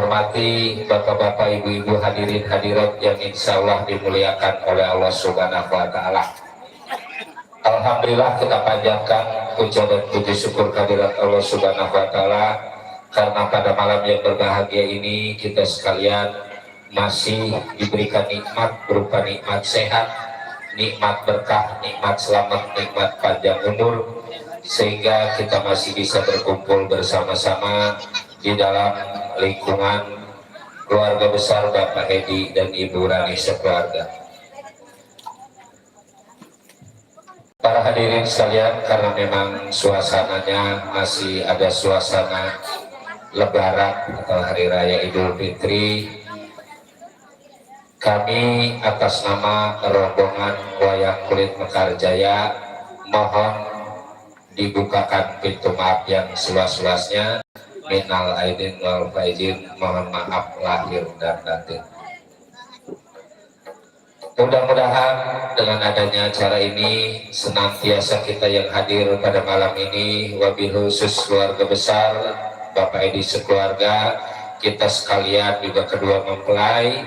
hormati bapak-bapak, ibu-ibu, hadirin hadirat yang insya Allah dimuliakan oleh Allah Subhanahu wa Ta'ala. Alhamdulillah kita panjatkan puja dan puji syukur kehadirat Allah Subhanahu wa Ta'ala, karena pada malam yang berbahagia ini kita sekalian masih diberikan nikmat berupa nikmat sehat, nikmat berkah, nikmat selamat, nikmat panjang umur, sehingga kita masih bisa berkumpul bersama-sama di dalam lingkungan keluarga besar Bapak Edi dan Ibu Rani sekeluarga. Para hadirin sekalian, karena memang suasananya masih ada suasana Lebaran atau Hari Raya Idul Fitri, kami atas nama rombongan Wayang Kulit Mekarjaya mohon dibukakan pintu maaf yang seluas-luasnya. Minal aidin wal faizin, mohon maaf lahir dan batin. Mudah-mudahan dengan adanya acara ini senantiasa kita yang hadir pada malam ini, wabil khusus keluarga besar Bapak Edi sekeluarga, kita sekalian juga kedua mempelai,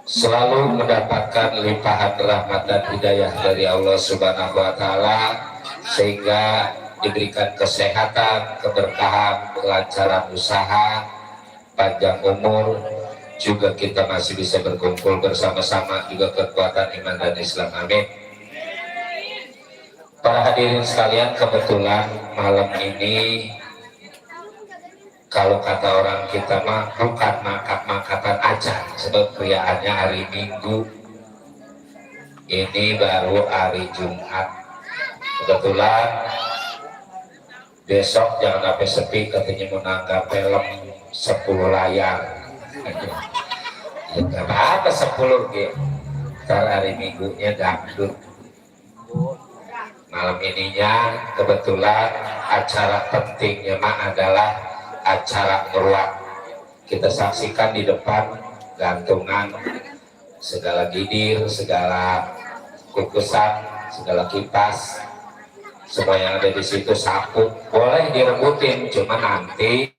selalu mendapatkan limpahan rahmat dan hidayah dari Allah Subhanahu wa Ta'ala, sehingga diberikan kesehatan, keberkahan, kelancaran usaha, panjang umur, juga kita masih bisa berkumpul bersama-sama, juga kekuatan iman dan Islam. Amin. Para hadirin sekalian, kebetulan malam ini kalau kata orang kita mah bukan makat-makatan aja, sebab keriaannya hari Minggu, ini baru hari Jumat. Kebetulan besok jangan sampai sepi, katanya mau nanggap film 10 layar. Ya nggak apa-apa 10 gitu. Ntar hari Minggunya dangdut. Malam ininya kebetulan acara pentingnya mah adalah acara meruat. Kita saksikan di depan gantungan segala gidir, segala kukusan, segala kipas, semua yang ada di situ, sapu boleh direbutin, cuma nanti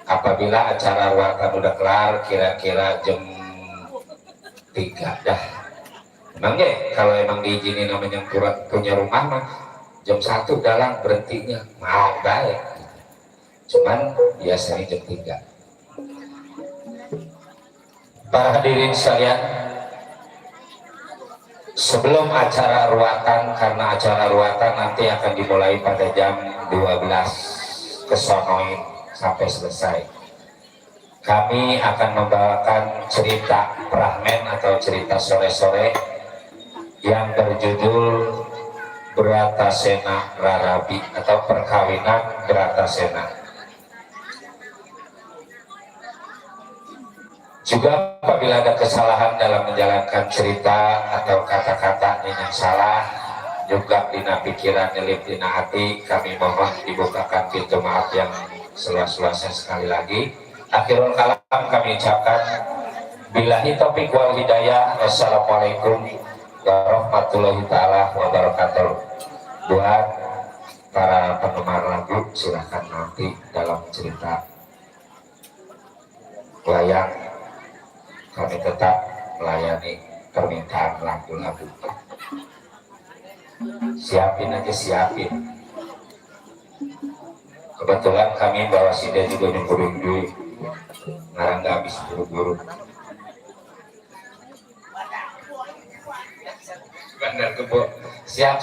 apabila acara ruatan udah kelar kira-kira jam 3 dah. Emangnya kalau emang diizinin namanya punya rumah mah jam 1 dalam berhentinya mau baik, cuman biasanya jam 3. Para hadirin sekalian, sebelum acara ruatan, karena acara ruatan nanti akan dimulai pada jam 12 kesonoin sampai selesai, kami akan membawakan cerita prahmen atau cerita sore-sore yang berjudul Bratasena Rarabi atau perkawinan Bratasena. Juga apabila ada kesalahan dalam menjalankan cerita atau kata-kata yang salah, juga dina pikiran nyelip dina hati, kami mohon dibukakan pintu maaf yang seluas-luasnya sekali lagi. Akhirul kalam kami ucapkan billahi taufiq wal hidayah. Wassalamualaikum warahmatullahi ta'ala wabarakatuh. Buat para penggemar lagu, silahkan nanti dalam cerita wayang kami tetap melayani permintaan lagu-lagu. Siapin aja, siapin. Kebetulan kami bawa sida juga nyumbur-nyumbur, ngarang gak habis buru-buru. Benar kebo, siap.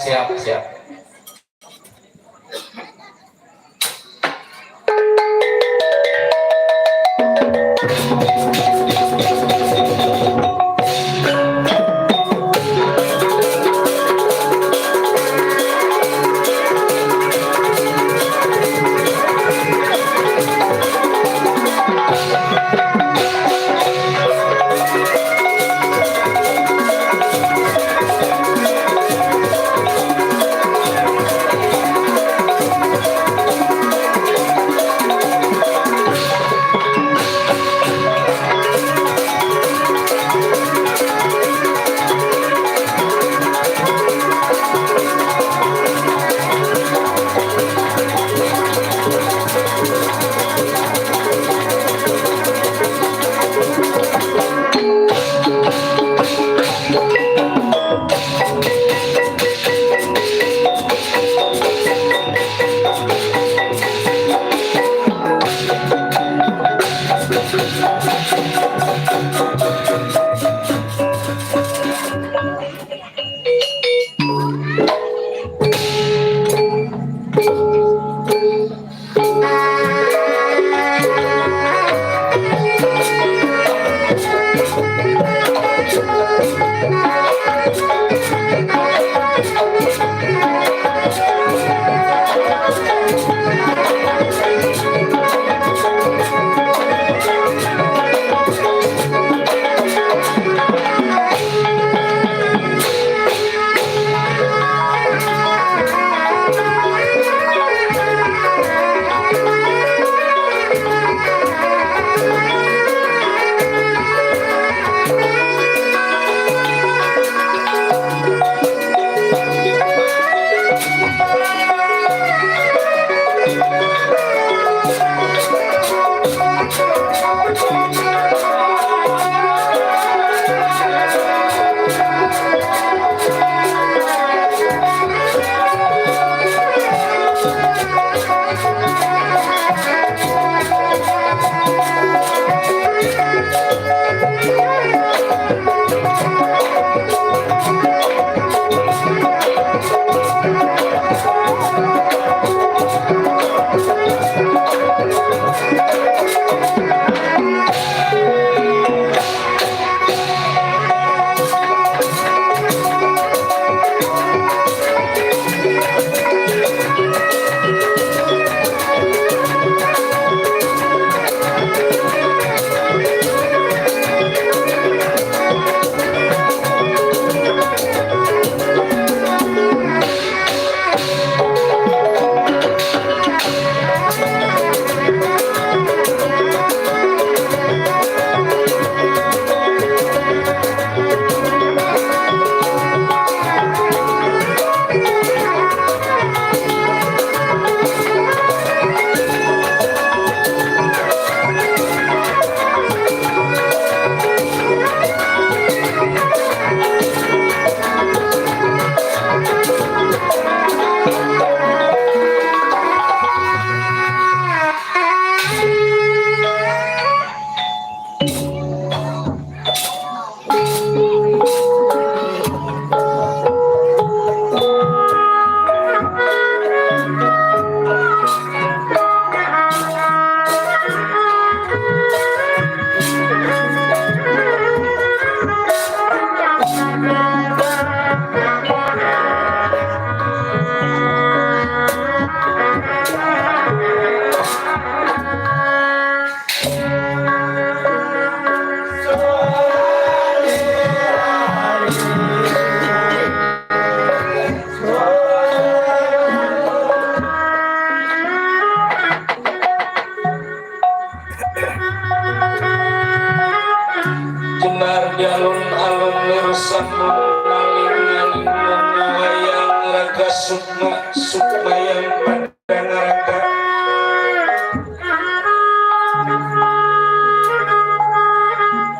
di alun-alun mirsamun naling-naling mengawayang raga sukma yang pada ngaraga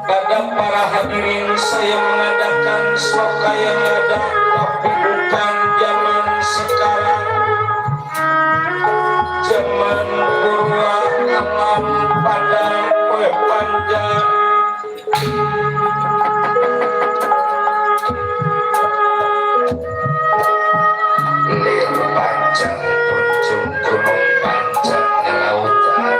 pada para hadirin saya mengadakan sloka yang ada tapi bukan zaman sekarang, zaman purwa alam pada kue panjang. Lir panjang kunjung gunung panjang lautan,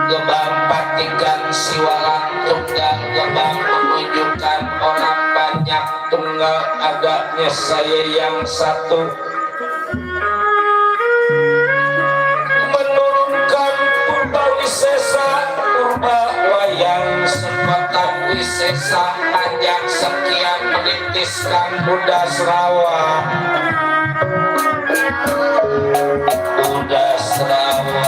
gebang patikan siwalan tunggal, gebang menunjukkan orang banyak tunggal agaknya saya yang satu, menurunkan purba wisesa purba wayang sepatan wisesa panjang sekian menitiskan Buddha Serawa Buddha Serawa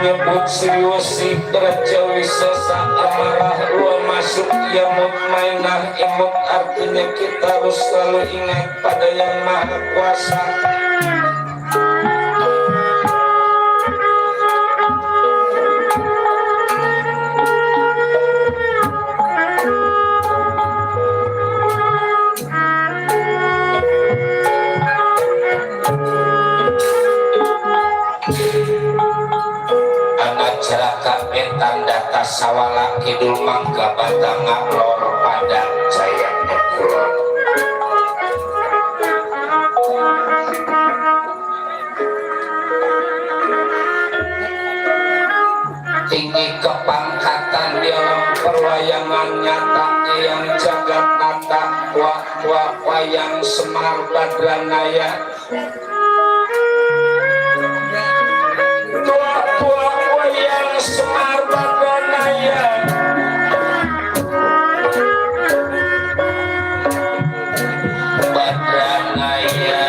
menyebut seriusi Raja Wisesa amarah luar masuk ya mutmainah imut artinya kita harus selalu ingat pada yang maha kuasa. Jaraka Betang Data Sawala Kidul Mangga Batang Lor pada Jaya Kulon tinggi kepangkatan di alam perwayangan nyata yang jagat nata wayang Semar Badranaya Semar Badranaya Badranaya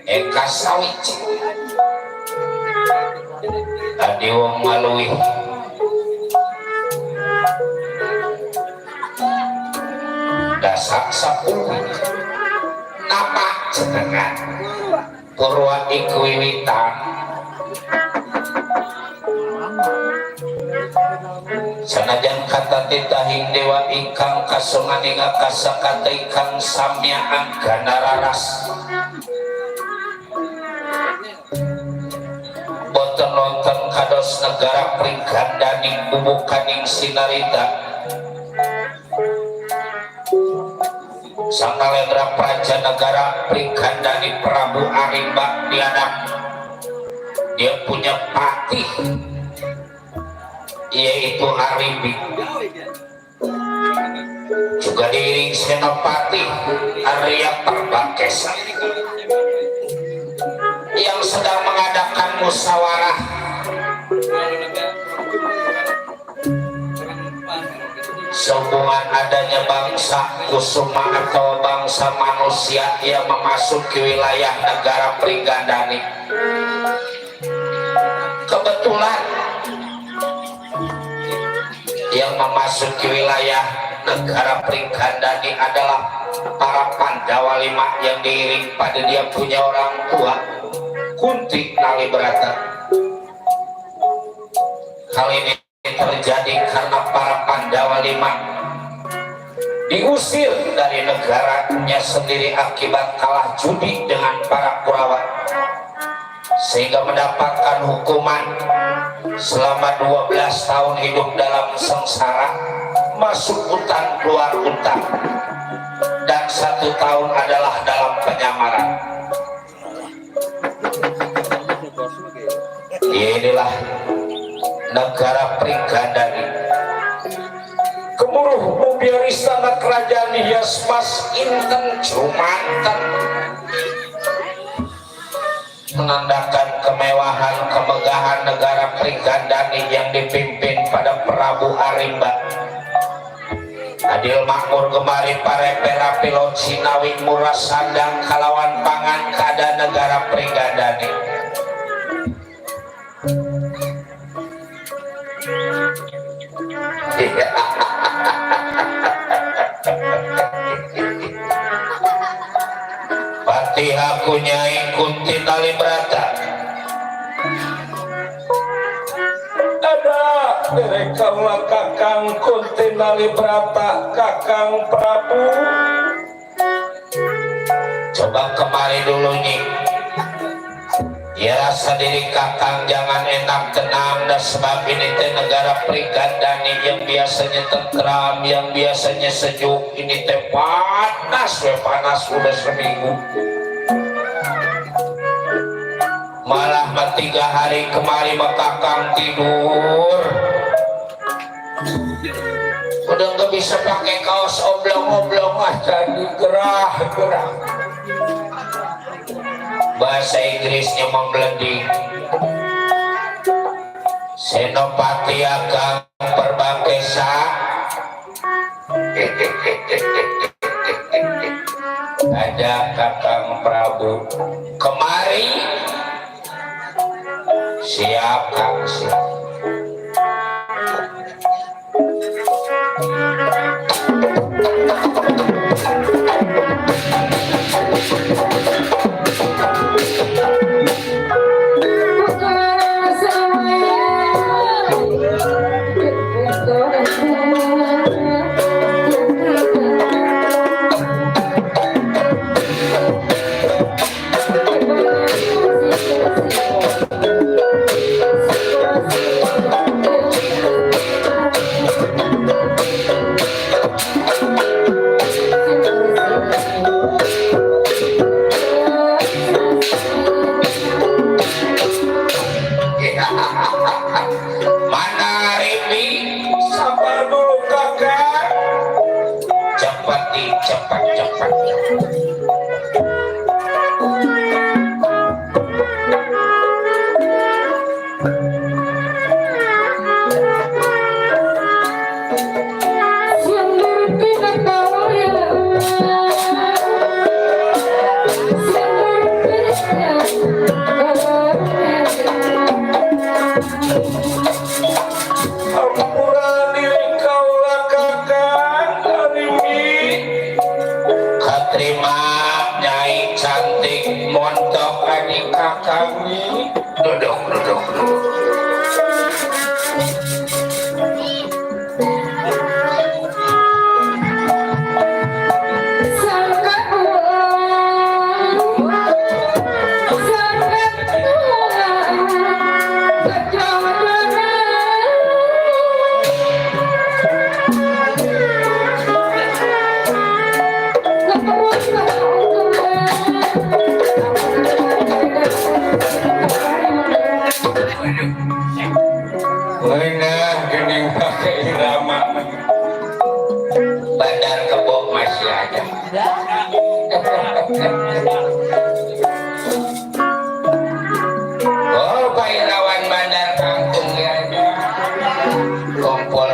Eka Sawici tadi wong ngalui dasak 10 nama jenengan Purwa iku wiwitan sanajan kata titahing dewa ingkang kasunganing akasakata ingkang samyaan ganararas boten nonton kados negara pringgandaning bubukaning sinarita Sangalendra Praja Negara Pringgandani Prabu Arimba Dianak dia punya patih yaitu Arimbi juga Gadiring Senopati Arya Perbangkesa yang sedang mengadakan musyawarah sehubungan adanya bangsa Kusuma atau bangsa manusia yang memasuki wilayah negara Pringgandani. Kebetulan yang memasuki wilayah negara Pringgandani adalah para Pandawa 5 yang diiring pada dia punya orang tua Kunti Nalibrata. Hal ini terjadi karena para Pandawa 5 diusir dari negaranya sendiri akibat kalah judi dengan para Kurawa, sehingga mendapatkan hukuman selama 12 tahun hidup dalam sengsara, masuk hutan keluar hutan, dan 1 tahun adalah dalam penyamaran. Inilah negara Pringgandani. Kemuruh mobil istana kerajaan hias mas inten cumanten, menandakan kemewahan kemegahan negara Pringgandani yang dipimpin pada Prabu Arimba. Adil makmur gemari parepe rapi laut Sinawi murah sandang kalawan pangan kada negara Pringgandani. Patihaku Nyai Kunti Nalibrata. Ada mereka Kakang Kunti Nalibrata, Kakang Prabu. Coba kemari dulu Nyi. Ya rasa diri Kakang jangan enak tenang, dan sebab ini teh negara Pringgandani yang biasanya tentram, yang biasanya sejuk, ini teh panas, panas udah seminggu. Malah 3 hari kemari Kakang tidur udah nggak bisa pakai kaos oblong-oblong aja, gerah-gerah. Bahasa Inggrisnya membelending. Senopati Ageng Perbangkesa. Ada Kakang Prabu kemari. Siap Kang, siap. Oh, pahlawan Bandar Kampung ya. Kompol.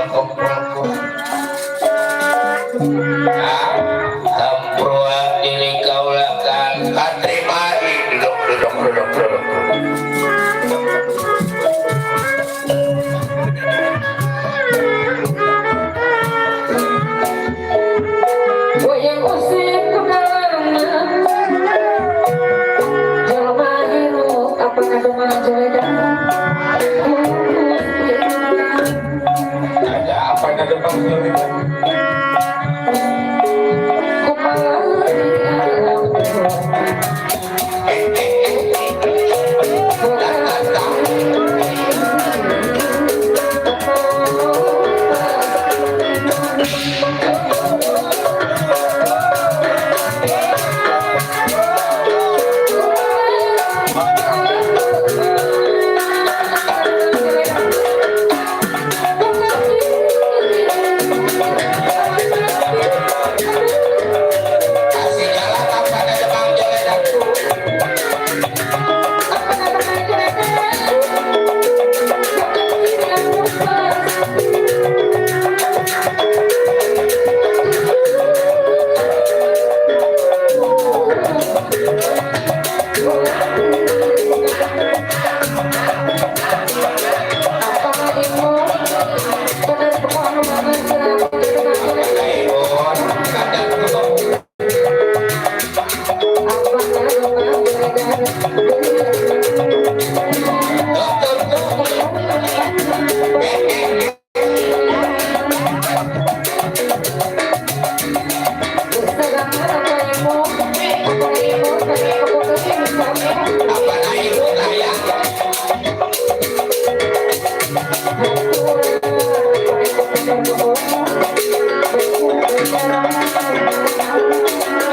Tempua diri kaulakan katrimari duduk. Goyang usik kedalangan jelma hirup apa kaduma jeleda Ada apa ada Bang Jeleda?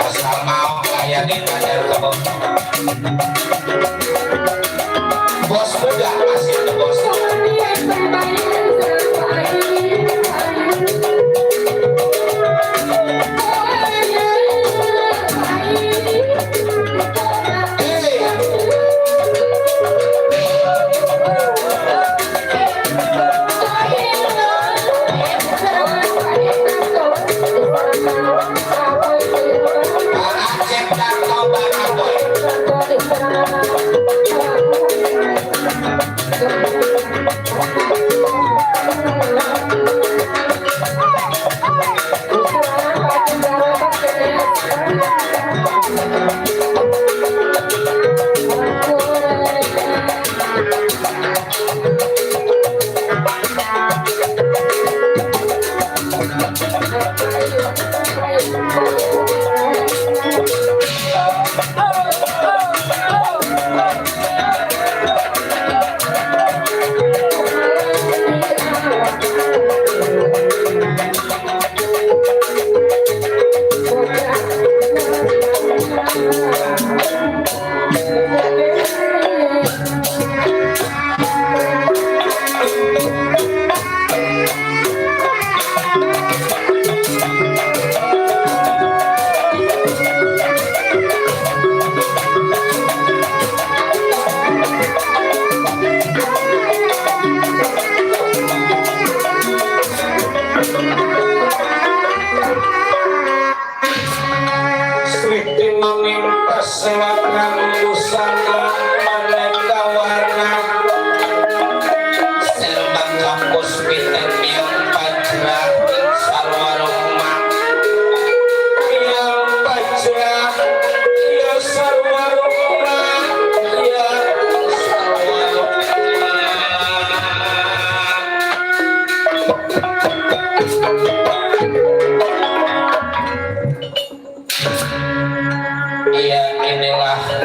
Asal mau layani Bandar Kampung. Bos muda masih itu bos.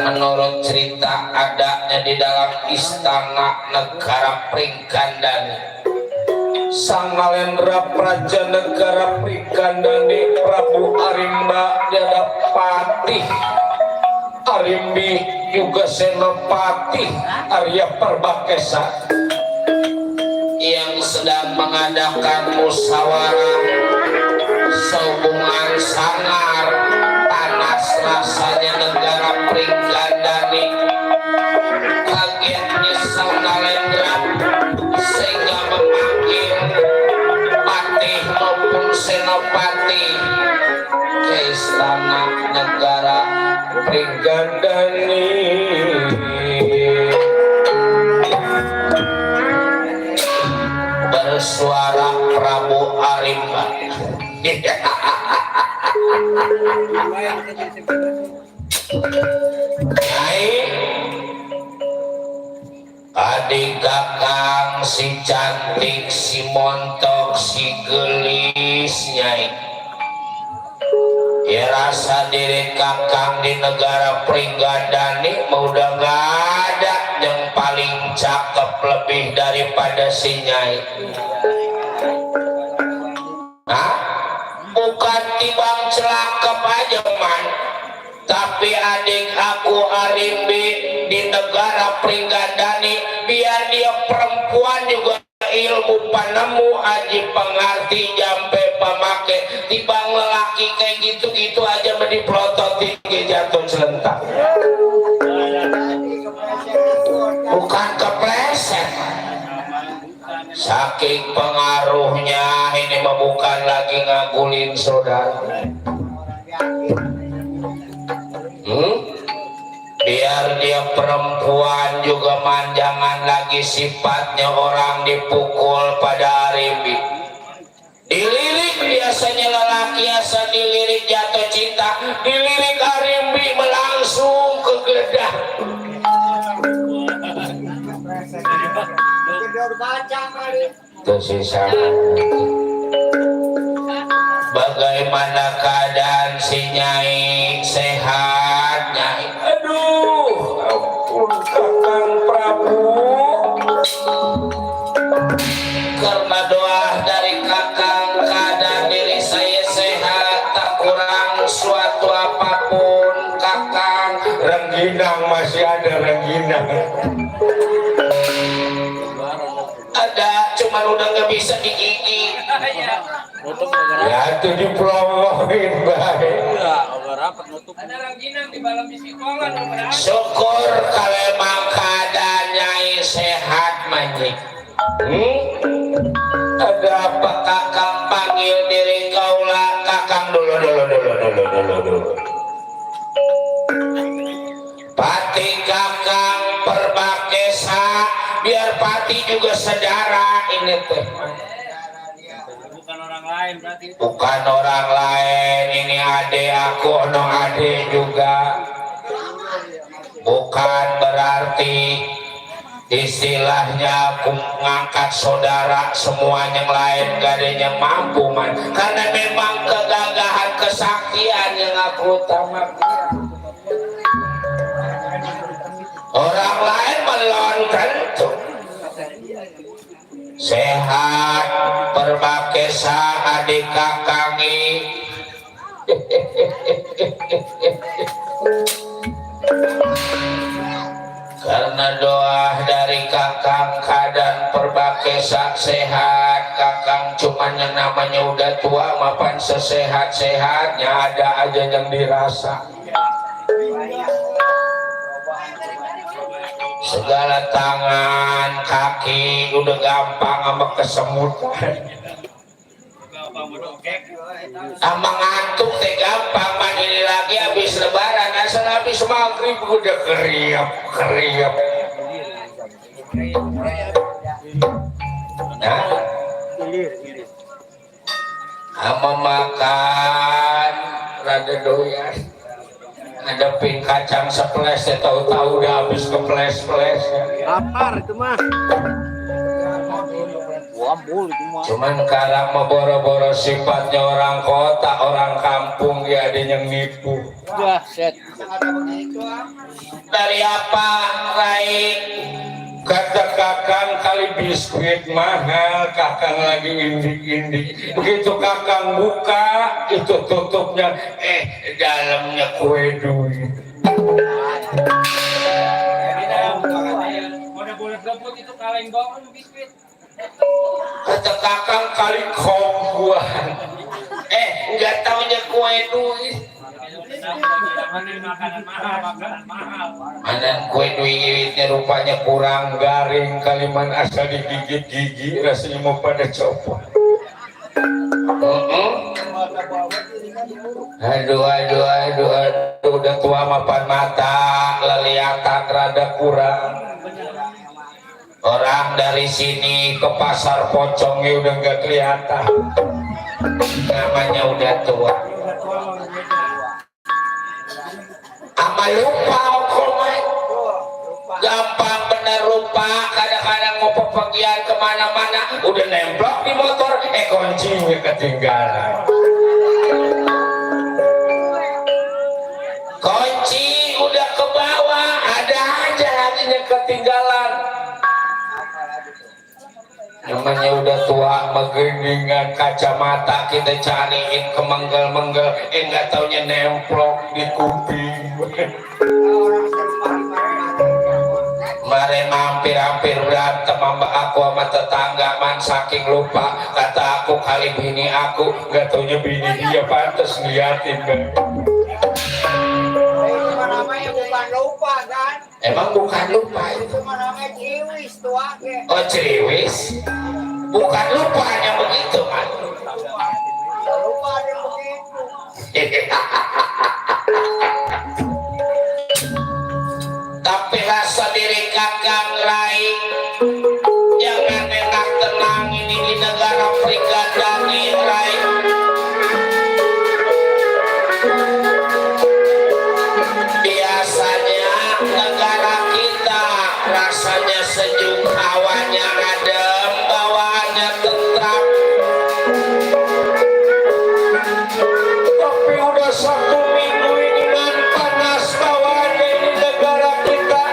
Menurut cerita adanya di dalam istana negara Prikandani, Sang Malendra Praja negara Prikandani Prabu Arimba Jadapati Arimbi juga Senopati Arya Perbakesa yang sedang mengadakan musyawarah sehubungan sangar Senopati ke istana negara Pringgandani bersuara Prabu Arimba. Nyai adik kakang si cantik si montok si gelis Nyai ya rasa diri kakang di negara Pringgandani mau udah gak ada yang paling cakep lebih daripada si Nyai. Nah, bukan tibang celakep aja man, tapi adik aku Arimbi di negara Pringgandani biar dia perempuan juga ilmu panemu aji pengerti jampe pemake tibang lelaki kayak gitu-gitu aja meniplotot tinggi jatuh selentak bukan kepleset saking pengaruhnya ini mah bukan lagi ngagulin saudara. Biar dia perempuan juga jangan lagi sifatnya orang dipukul pada Arimbi. Dilirik biasanya lelaki asa dilirik jatuh cinta, dilirik Arimbi melangsung kegeledah. Tersisa. Bagaimana keadaan si Nyai? Sehat Nyai? Aduh, ampun Kakang Prabu. Karena doa dari Kakang keadaan diri saya sehat, tak kurang suatu apapun Kakang. Rengginang masih ada rengginang. Ada, cuman udah gak bisa digigit. Ya itu dipromoin baik. Syukur kalau emang keadaan Nyai sehat Manjik. Ada apa Kakang panggil diri kaulah Kakang dulu. Pati Kakang Perbakesa biar Pati juga saudara ini teh. Bukan orang lain, ini adik aku, ono adik juga. Bukan berarti istilahnya aku ngangkat saudara semua yang lain gak ada yang mampu man. Karena memang kegagahan kesaktian yang aku utamakan. Orang lain melon tentu. Sehat Perbakesa adik kakangi. Karena doa dari Kakang keadaan Perbakesa sehat. Kakang cuman yang namanya udah tua mapan sesehat-sehatnya ada aja yang dirasa. Segala tangan, kaki udah gampang sama kesemutan. Sama ngantuk teh gampang, mandi lagi habis lebaran, asal habis maghrib udah keriap. Nah, sama makan rada doyan. Ngadepin kacang seples ya tahu-tahu udah habis keples-ples ya. Lapar itu mah. Cuman karena mau boro-boro sifatnya orang kota, orang kampung ya ada yang nipu. Wah, set. Dari apa, Rai? Kata Kakang kali biskuit mahal, Kakang lagi indik-indik. Begitu Kakang buka, itu tutupnya, dalamnya kue duit. Kata Kakang kali kombuan, nggak taunya kue duit. Anan kue duitnya rupanya kurang garing, kaliman asal digigit gigi rasanya mau pada copot. Aduh, udah tua mapan mata leliatan rada kurang. Orang dari sini ke pasar pocongnya udah nggak kelihatan, namanya udah tua. Ama lupa okoman, gampang bener lupa. Kadang-kadang mau pepergian kemana-mana udah nemplok di motor, kuncinya ketinggalan. Kunci udah ke bawah, ada aja lagi yang ketinggalan. Namanya udah tua, megeningan kacamata kita cariin ke menggel-menggel, nggak taunya nemplok di kuping. Kemarin hampir berantem sama aku sama tetangga, man saking lupa. Kata aku kali bini aku, nggak taunya bini dia, pantes ngeliatin kan. Namanya bukan lupa kan? Emang bukan lupa itu. Namanya ciwis tua ke. Oh ciwis, bukan lupa hanya begitu kan? Lupa dia begitu. Tapi rasa diri kakang Rai, jangan enak tenang ini di negara Prigadani Rai. Biasanya negara kita rasanya sejuk, hawanya adem, bawaannya tentram. Tapi udah 1 minggu ini kan panas bawaannya ini negara kita.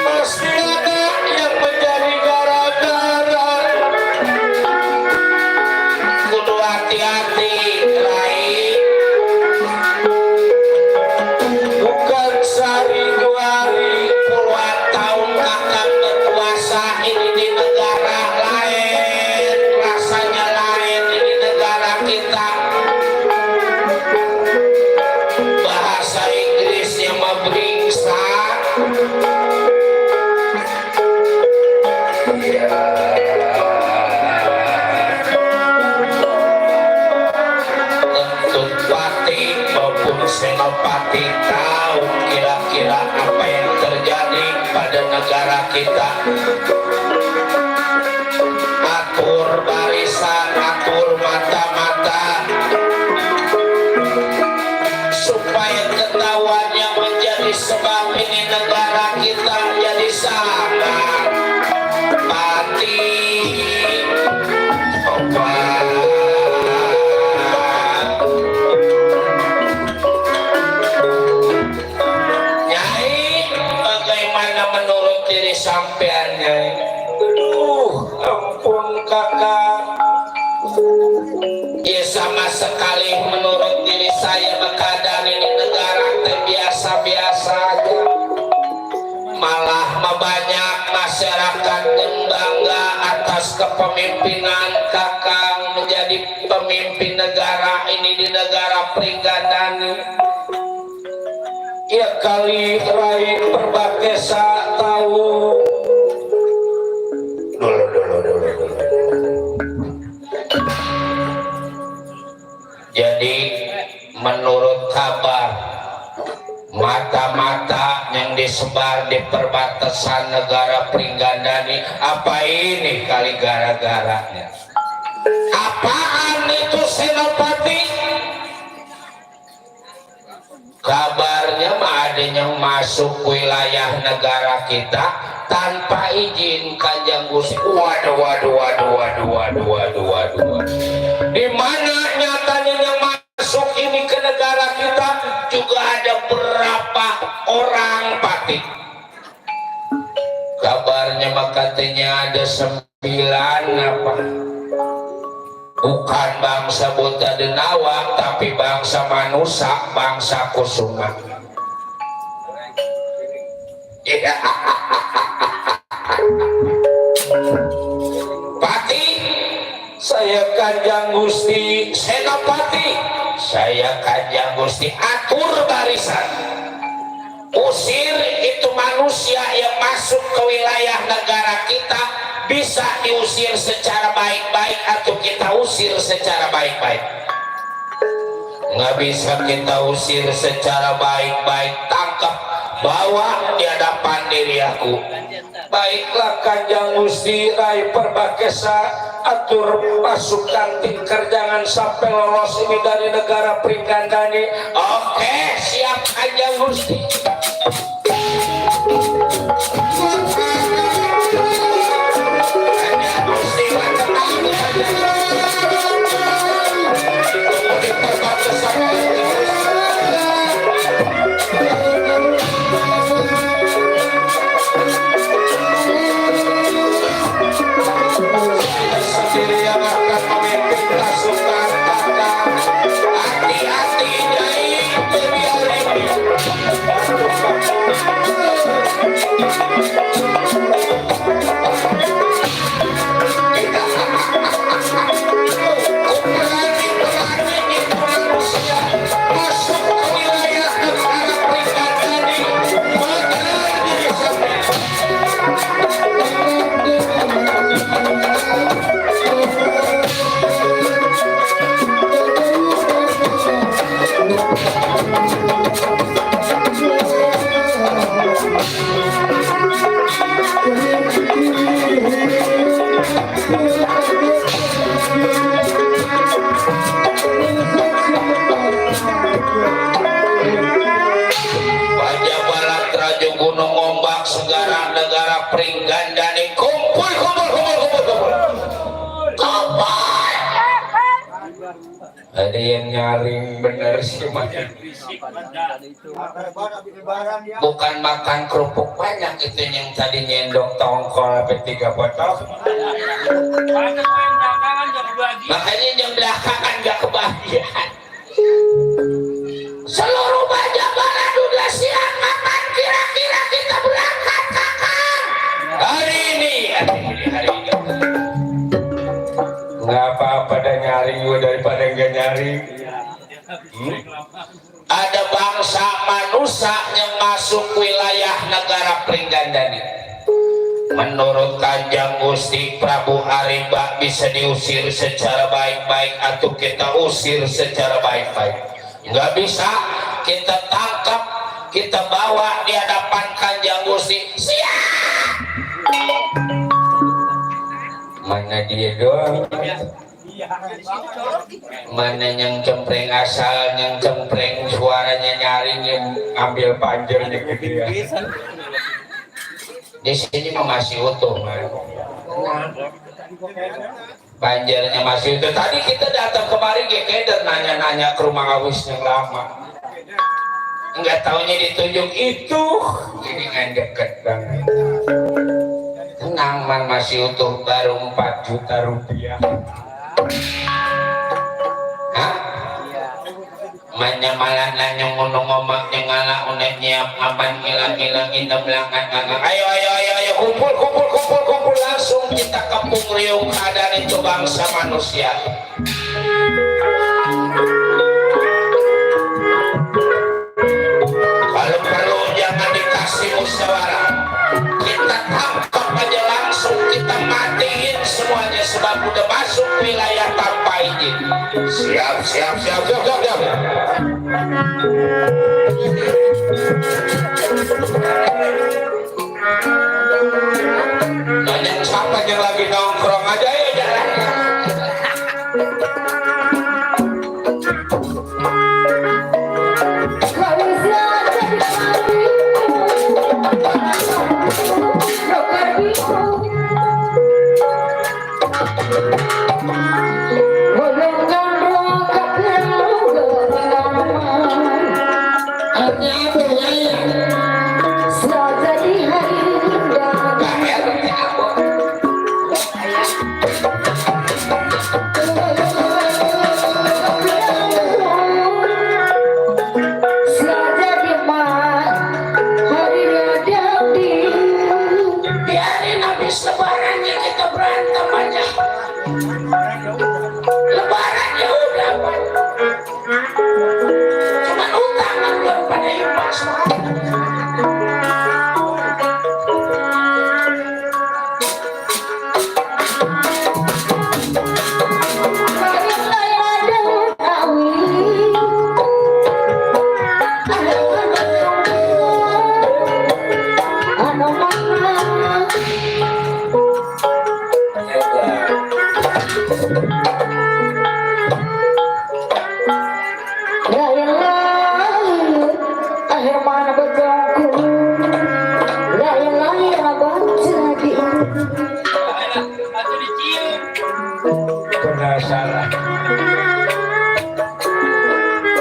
Pasti ada yang menjadi gara-gara. Kudu hati-hati Rai. Bukan sehari 2 hari, puluhan tahun kakak berpuasa ini di negara lain, rasanya lain ini negara kita. Bahasa Inggrisnya mah bringsak. Kentut pati maupun senopati tahu kira-kira apa yang terjadi pada negara kita. Atur barisan, atur mata-mata, supaya ketahuan yang menjadi sebab ini negara kita jadi sangat mati. Nyai, bagaimana menurut diri sampean Nyai? Aduh, ampun kakak. Ya sama sekali menurut diri saya keadaan ini negara biasa-biasa aja. Malah banyak masyarakat yang bangga atas kepemimpinan kakang menjadi pemimpin negara ini di negara Prigadani. Ya kali Rai Perbakesa tahu. Dulu. Jadi menurut kabar, mata-mata yang disebar di perbatasan negara Prigadani, apa ini kali gara-garanya? Apaan itu Senopati? Kabarnya mah ada yang masuk wilayah negara kita tanpa izin Kanjeng Gusti. Waduh. Di mana nyatanya yang masuk ini ke negara kita juga ada berapa orang pati. Kabarnya mah katanya ada 9 apa? Bukan bangsa Buta Denawa, tapi bangsa Manusa, bangsa Kusuma. Pati, saya Kanjeng Gusti Senopati, saya Kanjeng Gusti atur barisan, usir itu manusia yang masuk ke wilayah negara kita. Bisa diusir secara baik-baik atau kita usir secara baik-baik. nggak bisa kita usir secara baik-baik, tangkap, bawa di hadapan diri aku. Baiklah Kanjeng Gusti, Rai Perbakesa, atur pasukan tingker jangan sampai lolos ini dari negara Pringgandani. Oke, siap Kanjeng Gusti. Kanjeng Gusti, tenang di perbatasan sendiri yang akan memimpin pasukan pada hati-hati Nyai Dewi masuk ke wilayah negara Pringgandani, mengenal diri sampai Raja Barat, Raja Gunung Ombak, Segara Negara Pringgandani, kumpul. Ada yang nyaring bener sih, bukan makan kerupuk banyak itu yang tadi nyendok tongkol P3 botol. Makanya yang belakangan gak kebahagiaan. Seluruh Baja Barat udah siap, kapan kira-kira kita berangkat kakak? Hari ini. Nggak apa-apa dah nyaring gue daripada nggak nyaring. Ada bangsa manusia yang masuk wilayah negara Pringgandani. Menurut Kanjeng Gusti Prabu Arimba bisa diusir secara baik-baik atau kita usir secara baik-baik. Nggak bisa, kita tangkap, kita bawa di hadapan Kanjeng Gusti. Siap! Mana dia doang? Mana yang cempreng asal, yang cempreng suaranya nyaring, yang ambil panjernya gede. Di sini masih utuh, panjernya masih utuh. Tadi kita datang kemari Gekeder nanya-nanya ke rumah Awis yang lama. Enggak taunya ditunjuk itu, ini kan deket banget. Tenang man, masih utuh, baru 4 juta rupiah. Hah? Manya malah nanya ngunung ngomak nyengala udah nyiap aman ngilang-ngilang kita belakang. Ayo kumpul langsung kita kepung riung keadaan itu bangsa manusia. Kalau perlu jangan dikasih musyawarah, kita tangkap aja langsung, kita matiin semuanya sebab udah masuk wilayah tanpa izin. Siap. Banyak siapa yang lagi nongkrong aja ya jalan.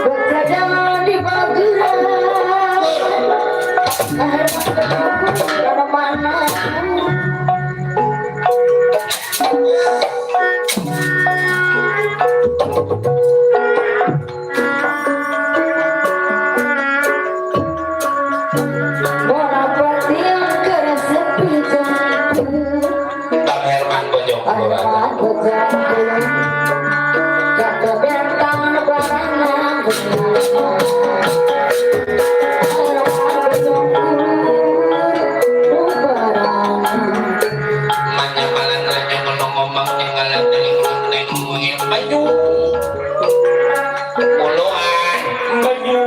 Bekerja di Bagiran mana-mana bola pati yang keras sepi jantung Bang Herman Bojong Kelurahan. jatuh bentang barang Manyamalan raja ngomong tinggalan dari neng ngomongin baju puluhan baju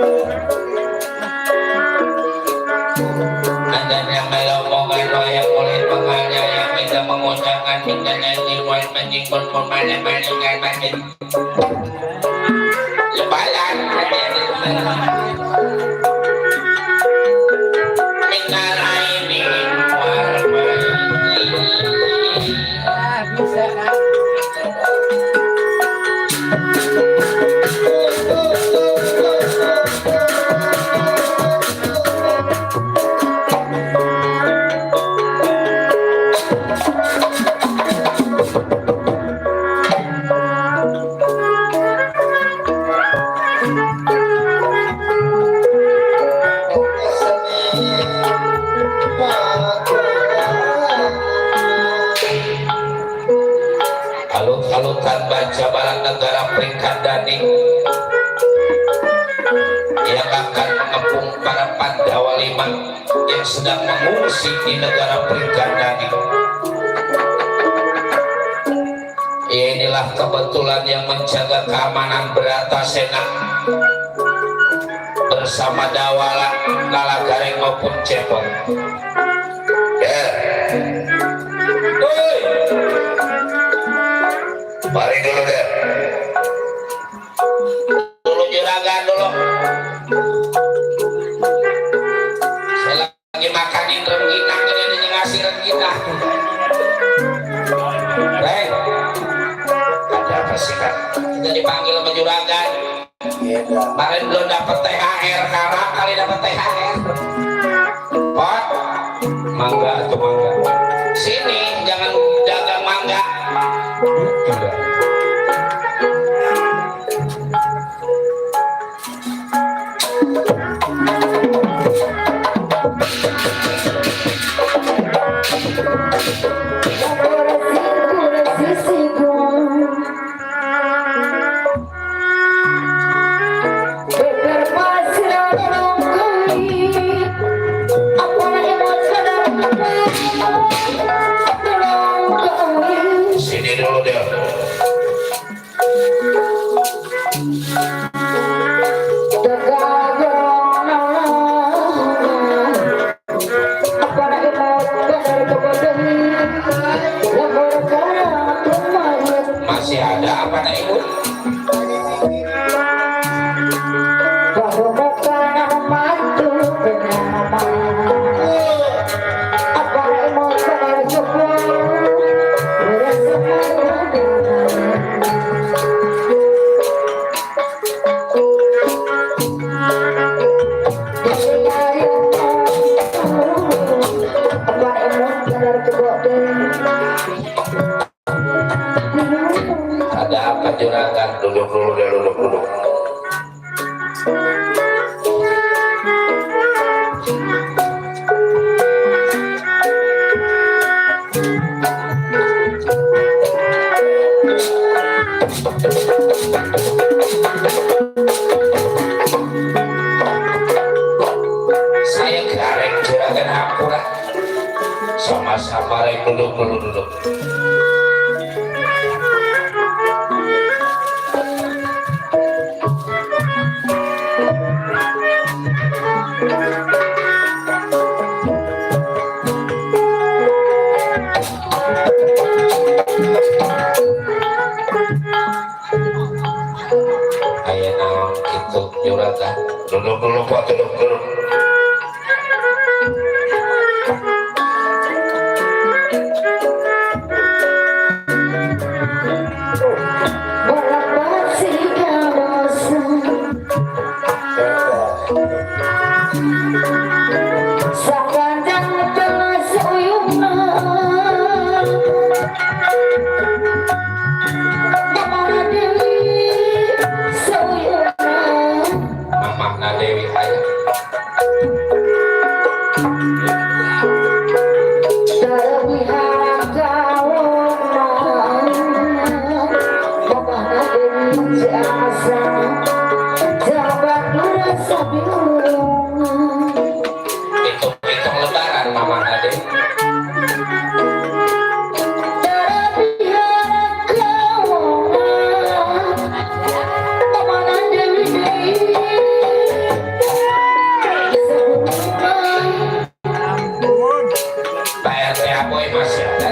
adanya melomongan wayang kulit pengaja yang bisa mengucapkan tinggalnya jiwa menjingkul pemana-mana dengan batin lebaran minal ainin wal Alut-alutan baca balang negara peringkat dani yang akan mengepung para Pandawa lima yang sedang mengungsi di negara peringkat dani. Inilah kebetulan yang menjaga keamanan Bratasena bersama Dawala, Nalagareng maupun Cepot. Ya. Woi. Mari dulu deh. Dulu juragan dulu. Saya lagi makanin rengginang ini ngasih rengginang. Baik. Ada apa sih kan? Kita dipanggil sama juragan. Kemarin belum dapat THR, sekarang kali dapat THR. Pot, mangga atau mangga? Sini, jangan dagang mangga. Sini dulu deh. Masih ada apa nak ibu? Ada apa juragan? Duduk dulu deh, duduk. Saya gareng juragan Hampura. Sama-sama duduk. Ayo naon gitu juragan. Duduk dulu Pak, duduk. Bola jasa jabat merasa bingung Hitung-hitung lebaran mama Ade. PRT Boy masih ada.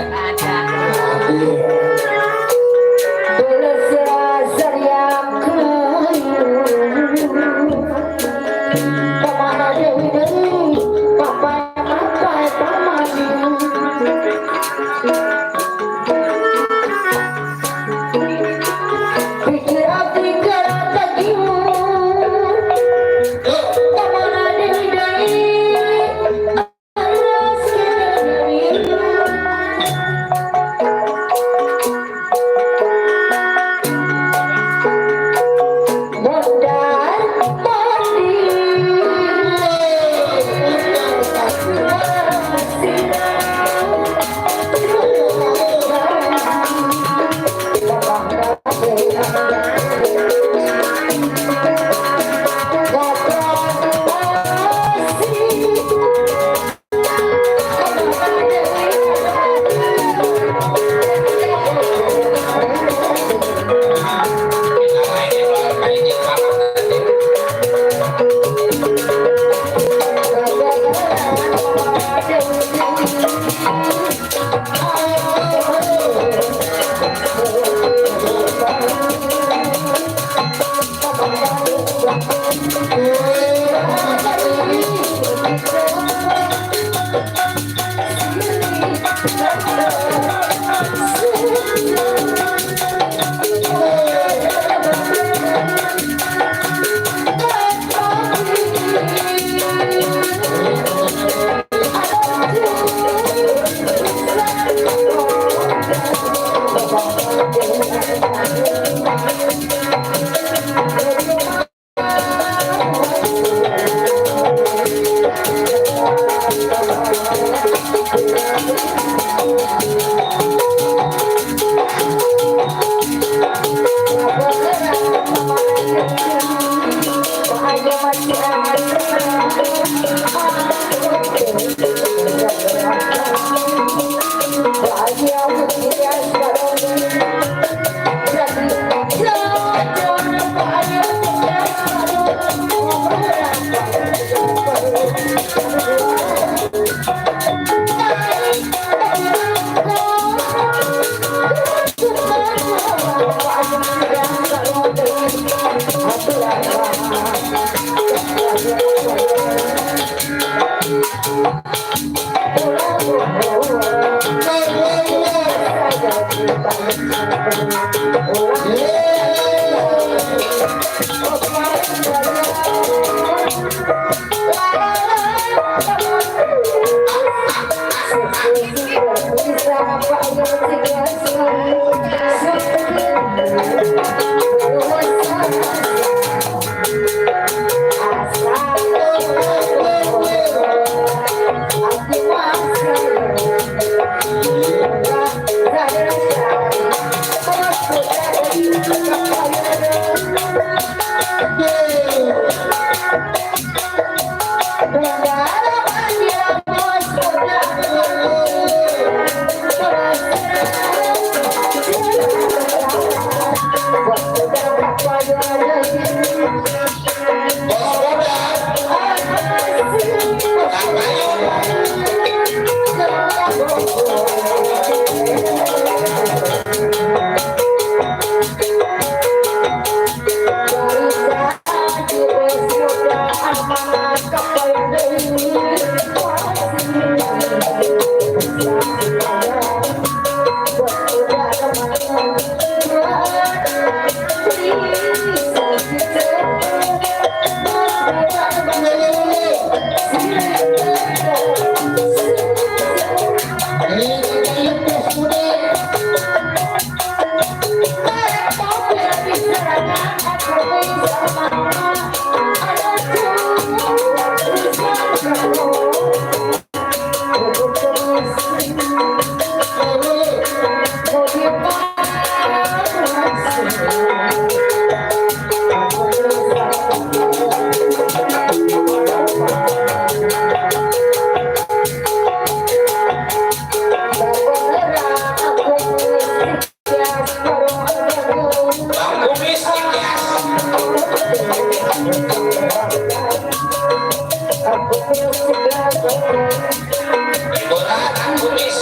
Liburan kumis.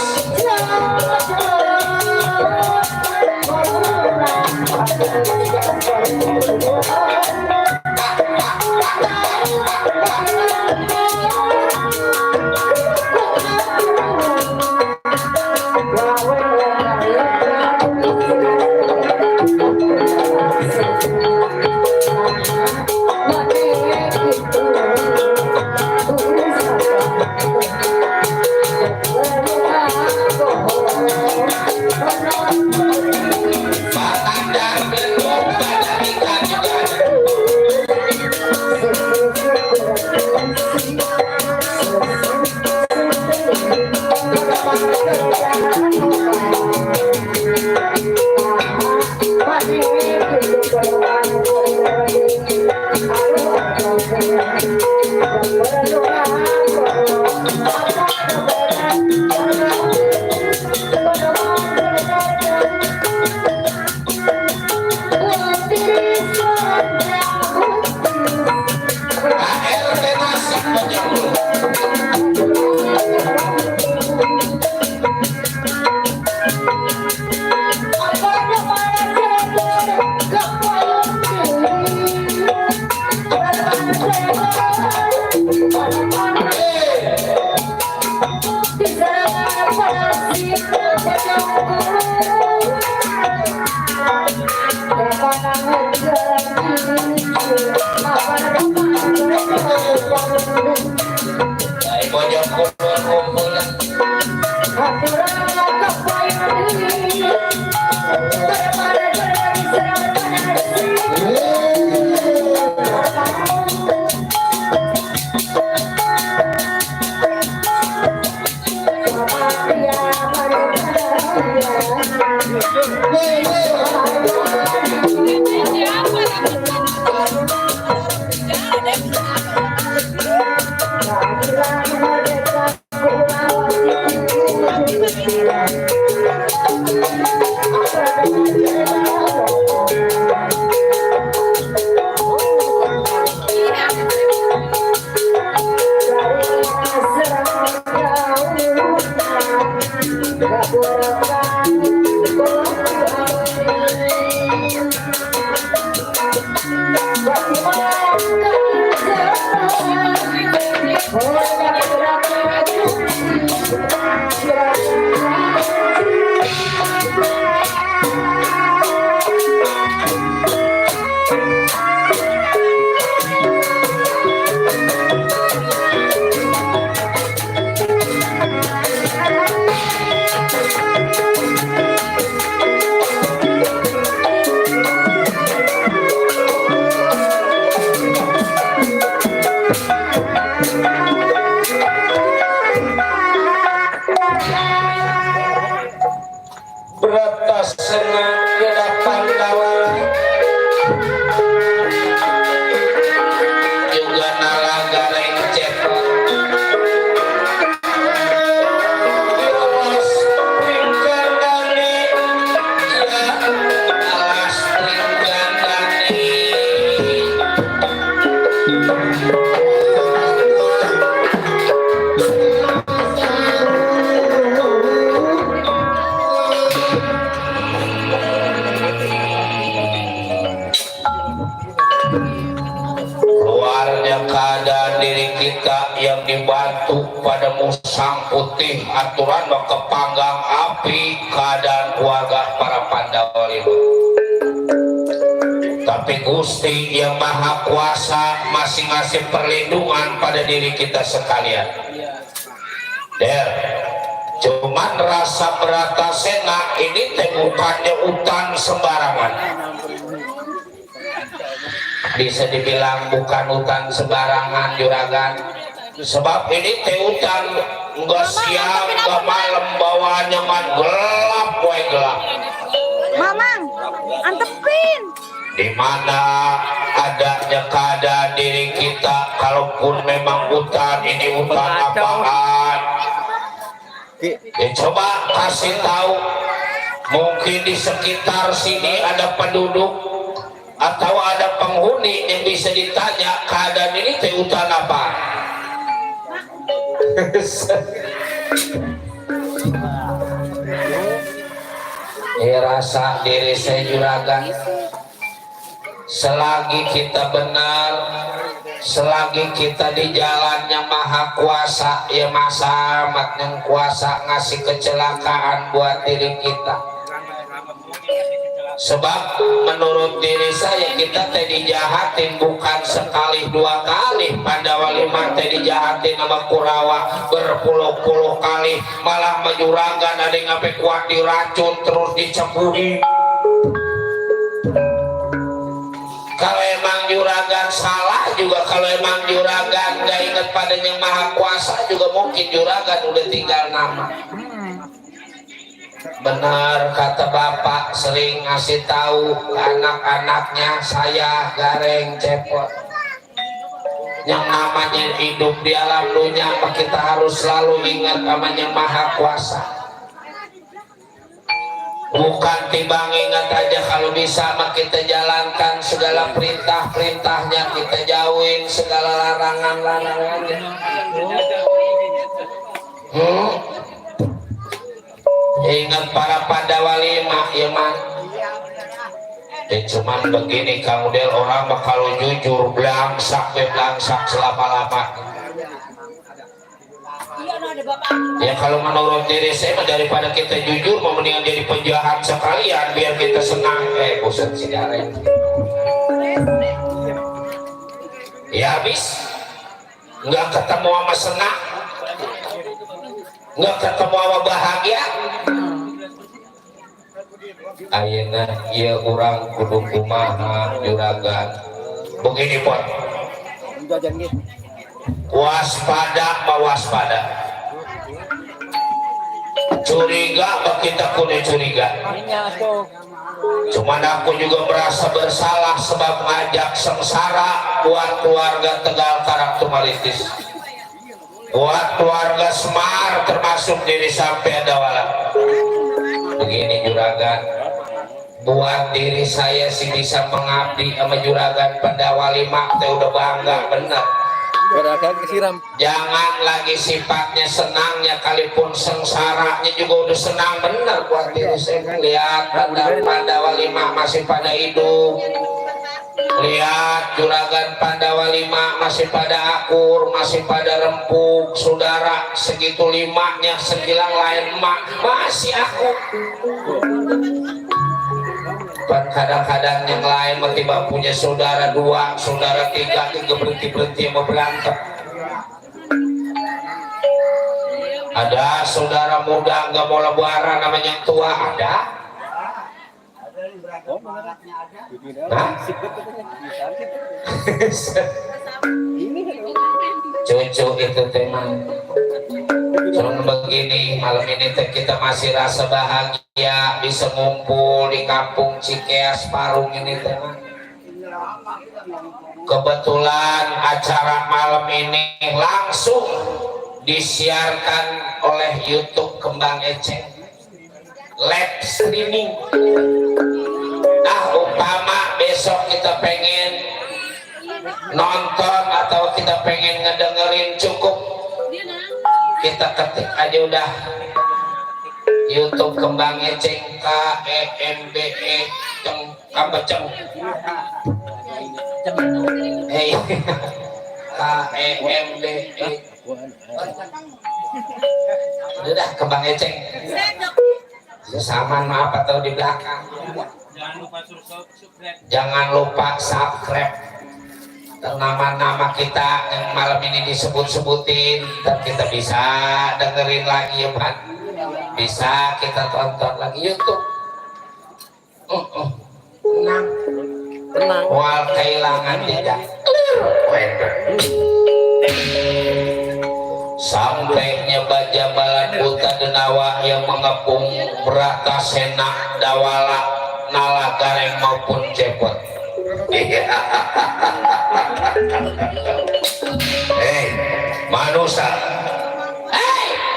Putih aturan ke panggang api keadaan keluarga para Pandawa itu. Tapi Gusti yang Maha Kuasa masih ngasih perlindungan pada diri kita sekalian. Der, cuman rasa beratasena ini bukannya utan sembarangan. Bisa dibilang bukan utan sembarangan juragan. Sebab ini hutan nggak siang nggak malam bawaannya man gelap gelap. Mamang antepin Dimana adanya keadaan diri kita, kalaupun memang hutan ini hutan apaan, ya coba kasih tahu. Mungkin di sekitar sini ada penduduk, atau ada penghuni yang bisa ditanya keadaan ini teh hutan apa? Rasa diri saya juragan, selagi kita benar, selagi kita di jalannya Maha Kuasa, ya masa amat yang kuasa ngasih kecelakaan buat diri kita. Sebab menurut diri saya kita teh dijahatin bukan sekali dua kali. Pandawali mah teh dijahatin sama Kurawa berpuluh-puluh kali, malah majuragan ada yang sampai kuat diracun terus dicembuhi. Kalau emang juragan salah juga, kalau emang juragan gak ingat pada yang Maha Kuasa juga, mungkin juragan udah tinggal nama. Benar kata bapak sering ngasih tahu anak-anaknya, saya Gareng Cepot, yang namanya hidup di alam dunia kita harus selalu ingat namanya Maha Kuasa. Bukan timbang ingat aja, kalau bisa mah kita jalankan segala perintah-perintahnya, kita jauhin segala larangan-larangannya. Ingat para Pandawa 5 ya man. Cuman begini Kang Udel, orang mah kalau jujur belangsak selama-lama. Ya kalau menurut diri saya mah daripada kita jujur mau mendingan jadi penjahat sekalian biar kita senang. Bosan si Gareng. Ya habis nggak ketemu sama senang, nggak ketemu sama bahagia. Ayeuna ieu urang kudu kumaha juragan. Begini pon. Waspada mawaspada. Curiga kita kudu curiga. Cuman aku juga merasa bersalah sebab ngajak sengsara buat keluarga Tegal Karang Tumalitis, buat keluarga Semar termasuk diri sampai Adawala. Begini juragan, buat diri saya sih bisa mengabdi sama juragan Pandawa 5 teh udah bangga bener. Jangan lagi sifatnya senangnya, kalipun sengsaranya juga udah senang bener buat diri saya. Lihat Pandawa 5 masih pada hidup, lihat juragan Pandawa 5 masih pada akur, masih pada rempuk. Saudara segitu limanya segilang lain emak masih akur. Kadang-kadang yang lain tiba punya saudara 2, saudara 3 juga berhenti mau berantem. Ada saudara muda nggak mau lebaran namanya yang tua ada. Cucu itu teman. Cuman begini, malam ini kita masih rasa bahagia bisa ngumpul di kampung Cikeas Parung ini teman. Kebetulan acara malam ini langsung disiarkan oleh YouTube Kembang Eceng, live streaming. Umpama besok kita pengen nonton atau kita pengen ngedengerin, cukup kita ketik aja udah YouTube Kembang Eceng, KEMBE apa ceng KEMBE udah Kembang Eceng sama maaf atau di belakang. Jangan lupa subscribe. Nama-nama kita yang malam ini disebut-sebutin dan kita bisa dengerin lagi ya Pak, bisa kita tonton lagi YouTube. Tenang wal kehilangan tidak sampainya bajabalan buta denawa yang mengepung berata senak dawala nala Gareng maupun Cepot. Manusia,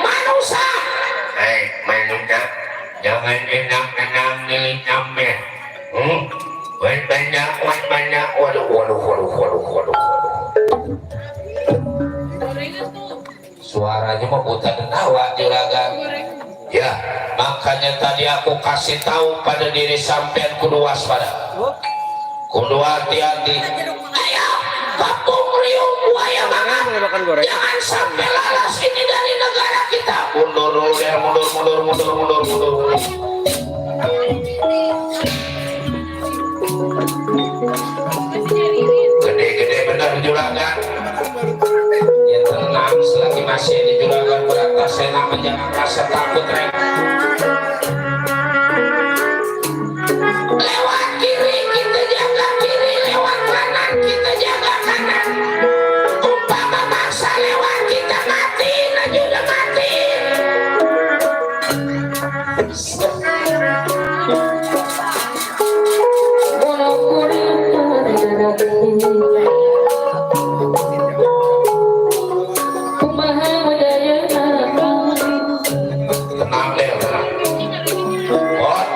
manusia, manusia, jangan enak-enak milik nyampe. banyak, waduh. Suaranya mah buta denawa juragan. Ya, makanya tadi aku kasih tahu pada diri sampean kudu waspada. Kudu hati-hati. Ayo, kampung riung buaya banget. Jangan sampai lalas ini dari negara kita. Mundur dulu ya, mundur. Gede-gede bener juragan. Ya tenang, selagi masih di juragan beratas enak, jangan rasa takut rek. Lewat kiri kita jaga kiri, lewat kanan kita jaga kanan. Umpama bangsa lewat kita mati, nah juga mati. Tenang deh, tenang.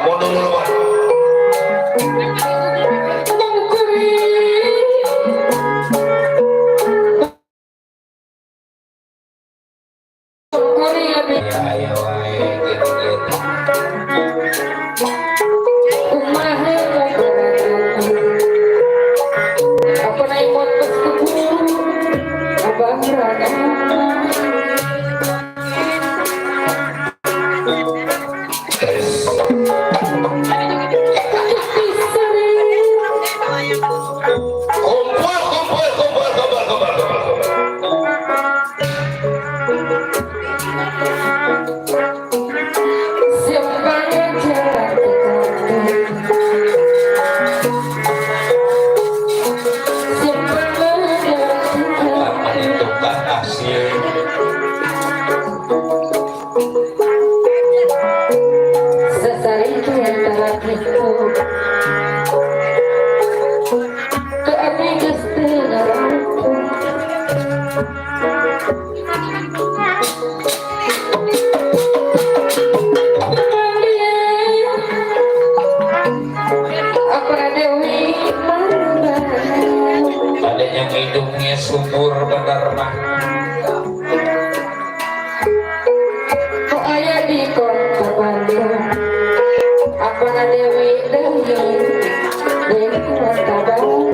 Mundur dulu, Bot. Ya, wae, gitu. Adanya hidungnya subur bener mah. Kok ayah di kota Bandung, apa Dewi Dewi kota Bandung.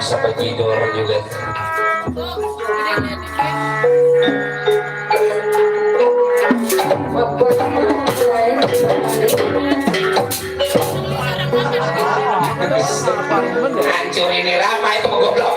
Sampai tidur juga. Hancur ini lama itu goblok.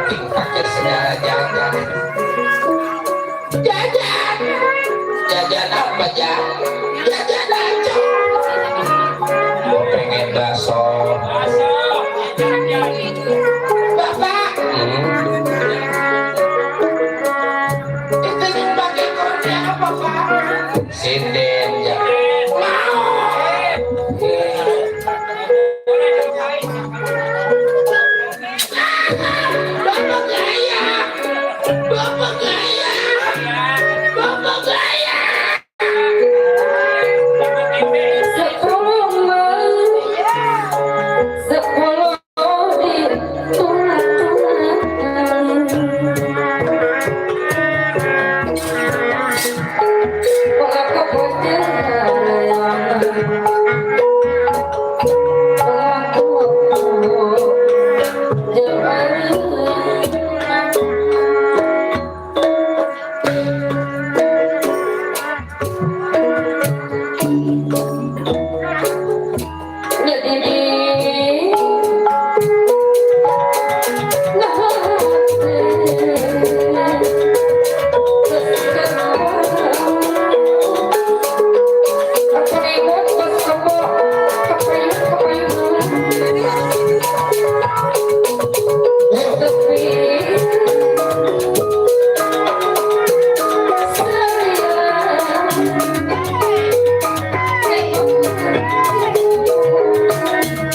penting pakai segala jajan. Jajan, jajan apa jajan? Jajan aja. Gua pengen bakso. Bapak, itu pakai kode apa Pak? Sinden ya. Mau. Bapak gaya, bapak gaya, bapak gaya. Sepuluh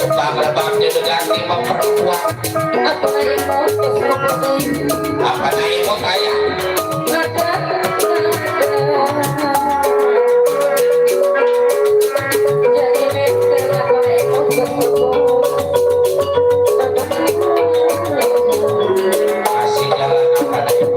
Lebak-lebaknya dengan lima perempuan. Apa naik mau kaya? Masih jalan apa naik?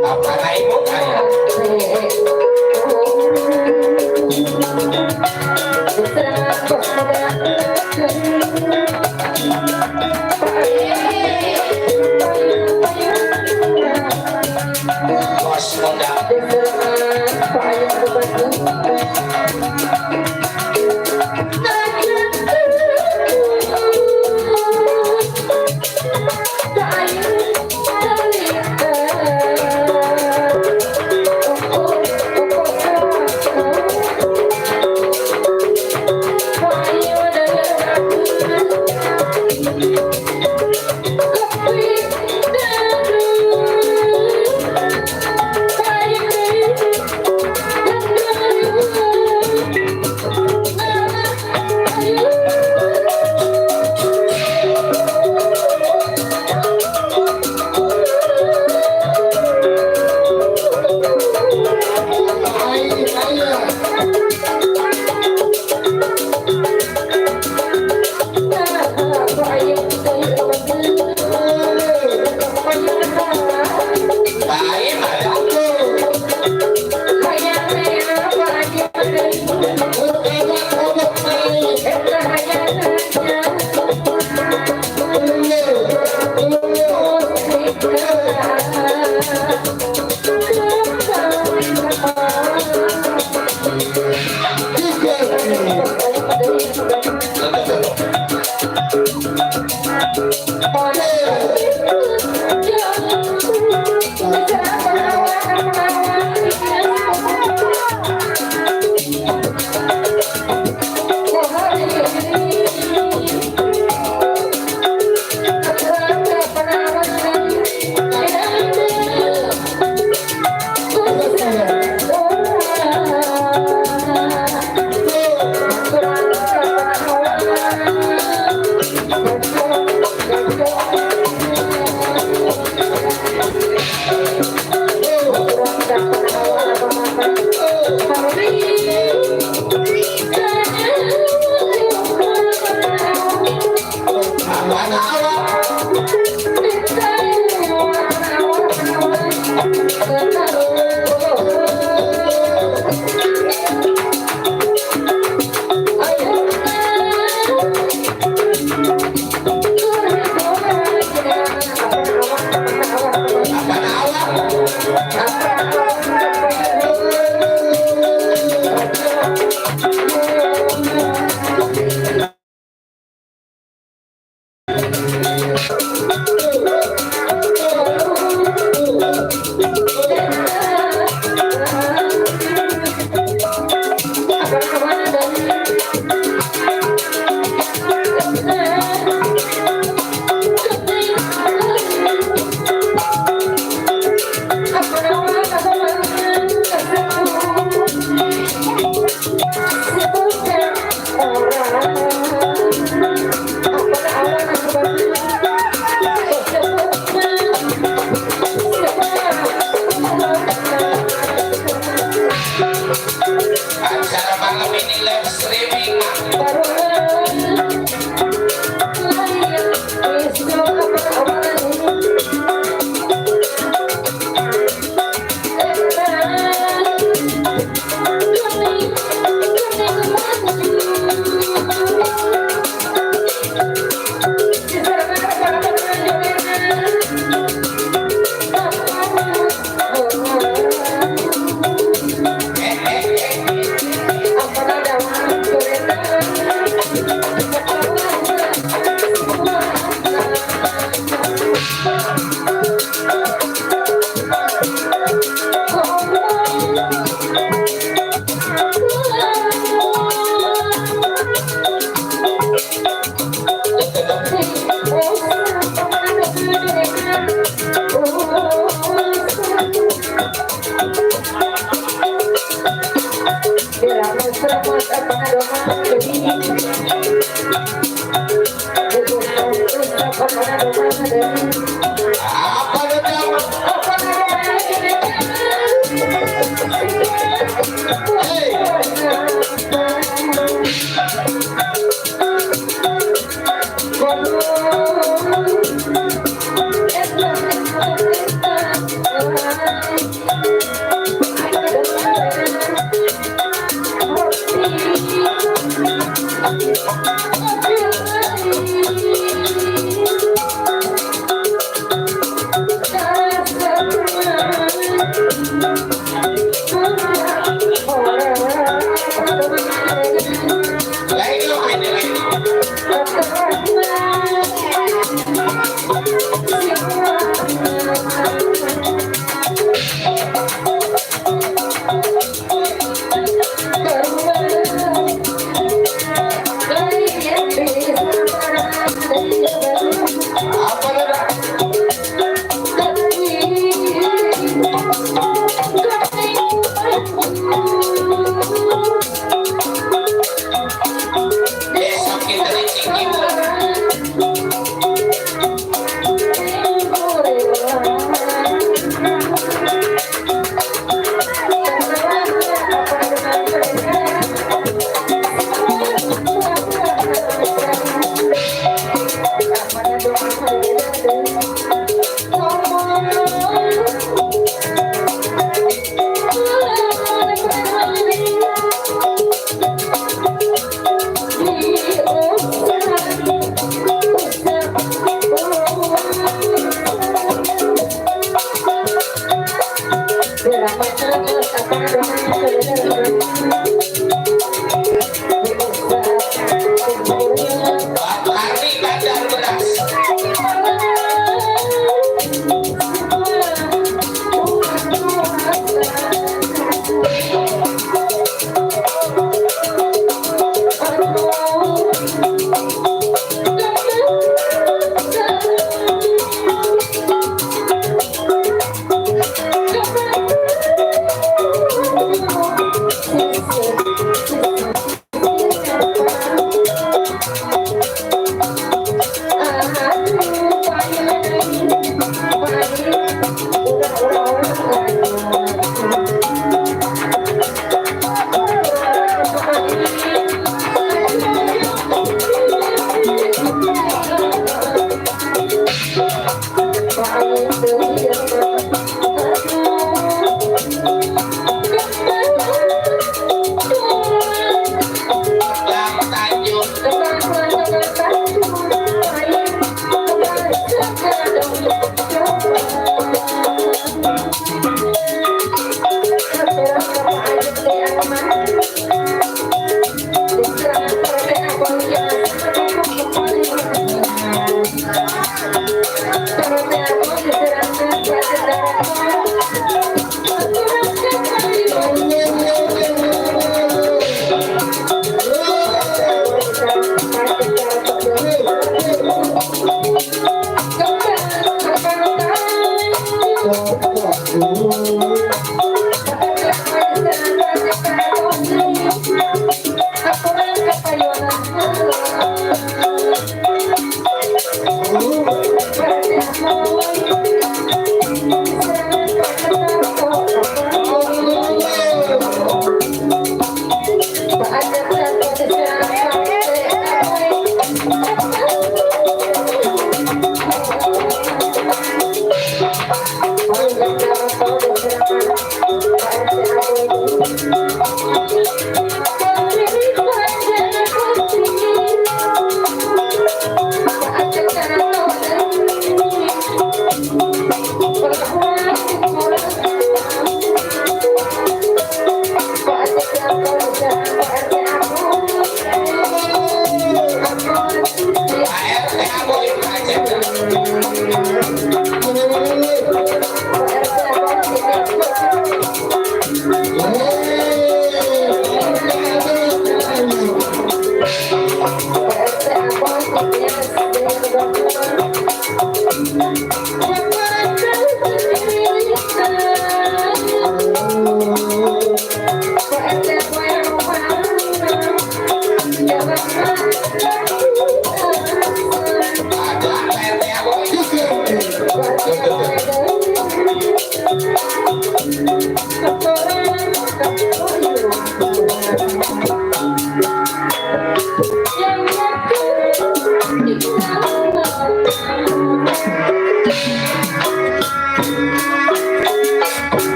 Apa naik mau kaya? Bos muda. Acara malam ini live streaming. Apa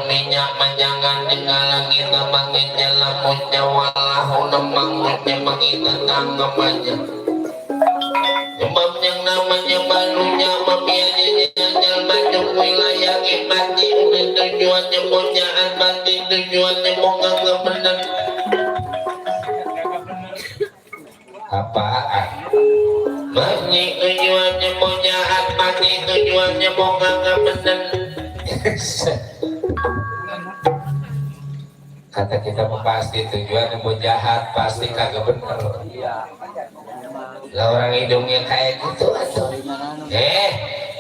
minyak menjangan dengan langit namanya lamutnya walahu namangnya mengita tanggapannya sebab yang namanya malunya membiayanya nyal banyak wilayah mati udah tujuannya punyaan mati tujuannya mau nggak benar apaan mati tujuannya mau jahat mati tujuannya mau nggak benar kata kita pasti tujuan yang mau jahat pasti kagak bener lah orang hidungnya kayak gitu atau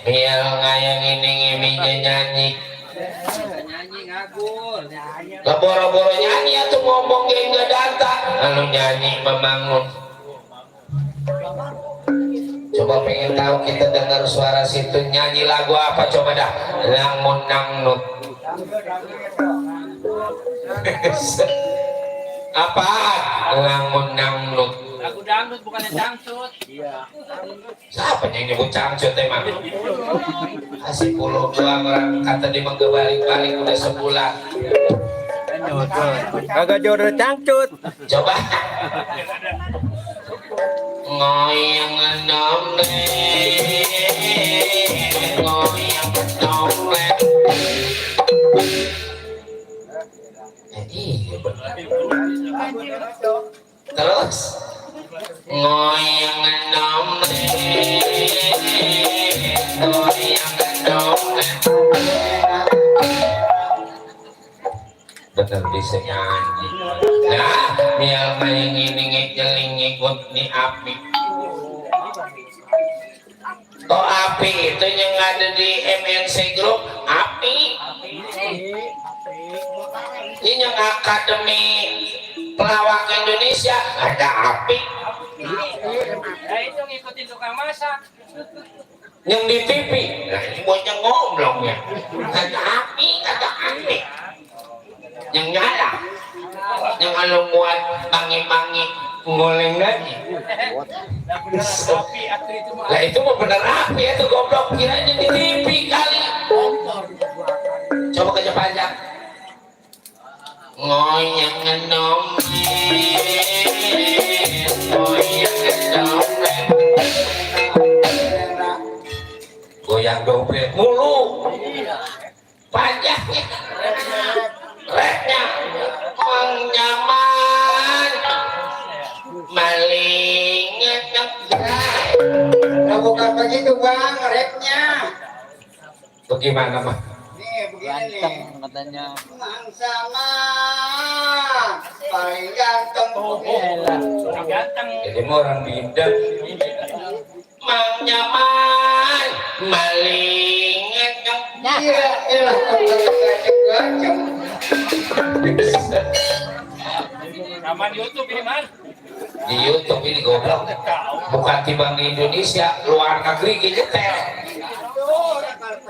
biar ngayang ini ngiminya nyanyi lah boro-boro nyanyi atau ngomong kayak nggak data lalu nyanyi membangun Coba pengen tahu kita dengar suara situ nyanyi lagu apa coba dah. Lamun nangnut. Apa? Lamun nangnut. Lagu dangdut bukannya dangdut. Siapa yang nyebut cangcut emang? Kasih puluh doang orang kata dia mengebalik-balik udah sebulan. Kagak jodoh cangcut. Coba. Ngoyang nomle, ngoyang nomle. Iya benar. Terus ngoyang nomle, ngoyang nomle. Bener bisa nyanyi. Nah, mial main ini nyeling ikut ni api. Oh api itu yang ada di MNC Group api. Ini yang Akademi Pelawak Indonesia ada api. Nah itu ngikutin tukang masak. Yang di TV, nah ini bocah ngoblong ya. Ada api, ada api. Yang nyala, yang kalau muat mangi-mangi ngoleng lagi. Lah itu mau bener api ya tuh goblok, kiranya di TV kali. Coba kerja panjang. Ngoyang ngenomel, ngoyang ngenomel. Goyang dompet mulu, panjangnya. Reknya menyaman malingnya ngegai. Nah bukan begitu bang, reknya. Bagaimana mah? Nih begini nih. Katanya. Sama paling ganteng. Ganteng. Jadi mau orang bidang. Menyaman malingnya ngegai. Iya, elah ganteng. Nama di YouTube ini man. Di YouTube ini goblok. Bukan timbang di Indonesia, luar negeri gitu tel. Tuh,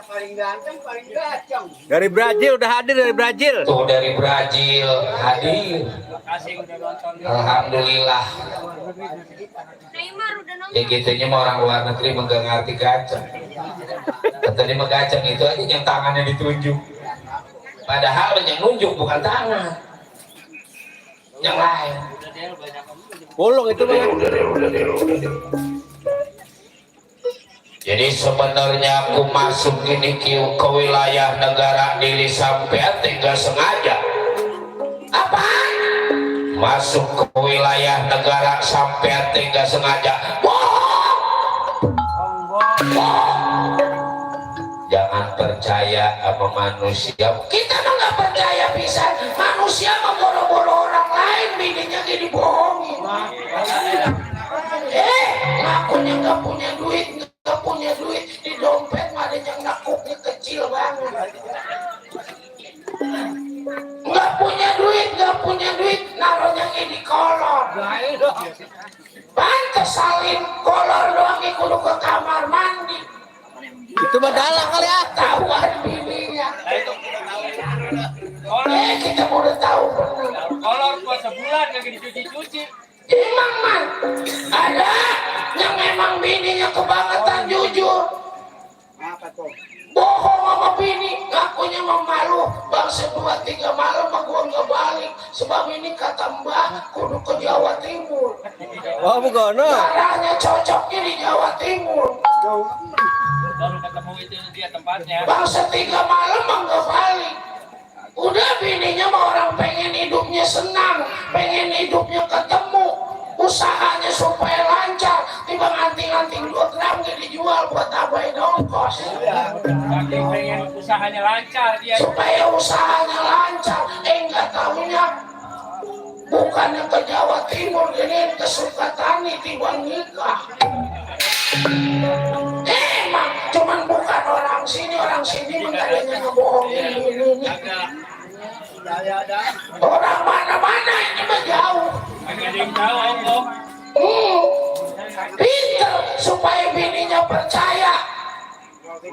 paling ganteng, paling gacang. Dari Brazil udah hadir dari Brazil. Tuh dari Brazil hadir. Kasih udah nonton. Alhamdulillah. Neymar udah nonton. Ya gitunya mau orang luar negeri nggak ngerti gacang. Kata dia mah gacang itu aja yang tangannya ditunjuk. Padahal yang nunjuk bukan tangan. Yang lain. Bolong itu mah. Jadi sebenarnya aku masuk ini ke wilayah negara diri sampai tinggal sengaja. Apa? Masuk ke wilayah negara sampai tinggal sengaja. Bohong. Bohong. Jangan percaya sama manusia. Kita mah nggak percaya bisa. Manusia mah boro-boro orang lain bininya jadi bohongin. Ngakunya nggak punya duit, di dompet mah ada yang nakuknya kecil banget. Nggak punya duit, naruhnya di kolor. Pantes salin kolor doang kudu ke kamar mandi. Itu mah dalang kali ya. Tahuan bininya. Kita udah tahu bener. Kolor gua sebulan lagi dicuci-cuci. Emang man, ada yang emang bininya kebangetan jujur. Apa tuh? Bohong sama bini, ngakunya mau malu. Bangsa 2-3 malam mah gua nggak balik. Sebab ini kata mbah kudu ke Jawa Timur. Oh bukan. Darahnya cocoknya di Jawa Timur. Baru ketemu itu dia tempatnya. Bangsa 3 malam mah nggak balik. Udah bininya mah orang pengen hidupnya senang, pengen hidupnya ketemu, usahanya supaya lancar. Tiba anting-anting 2 gram dijual buat tambahin ongkos. Lagi pengen usahanya lancar dia. Supaya usahanya lancar, enggak tahunya bukannya ke Jawa Timur, jadi ke Sukatani tiba nikah. Emang cuman bukan orang sini mengadanya ngebohongin ini. Orang mana-mana ini mah jauh. Agak ada yang tahu Allah. Pinter supaya bininya percaya.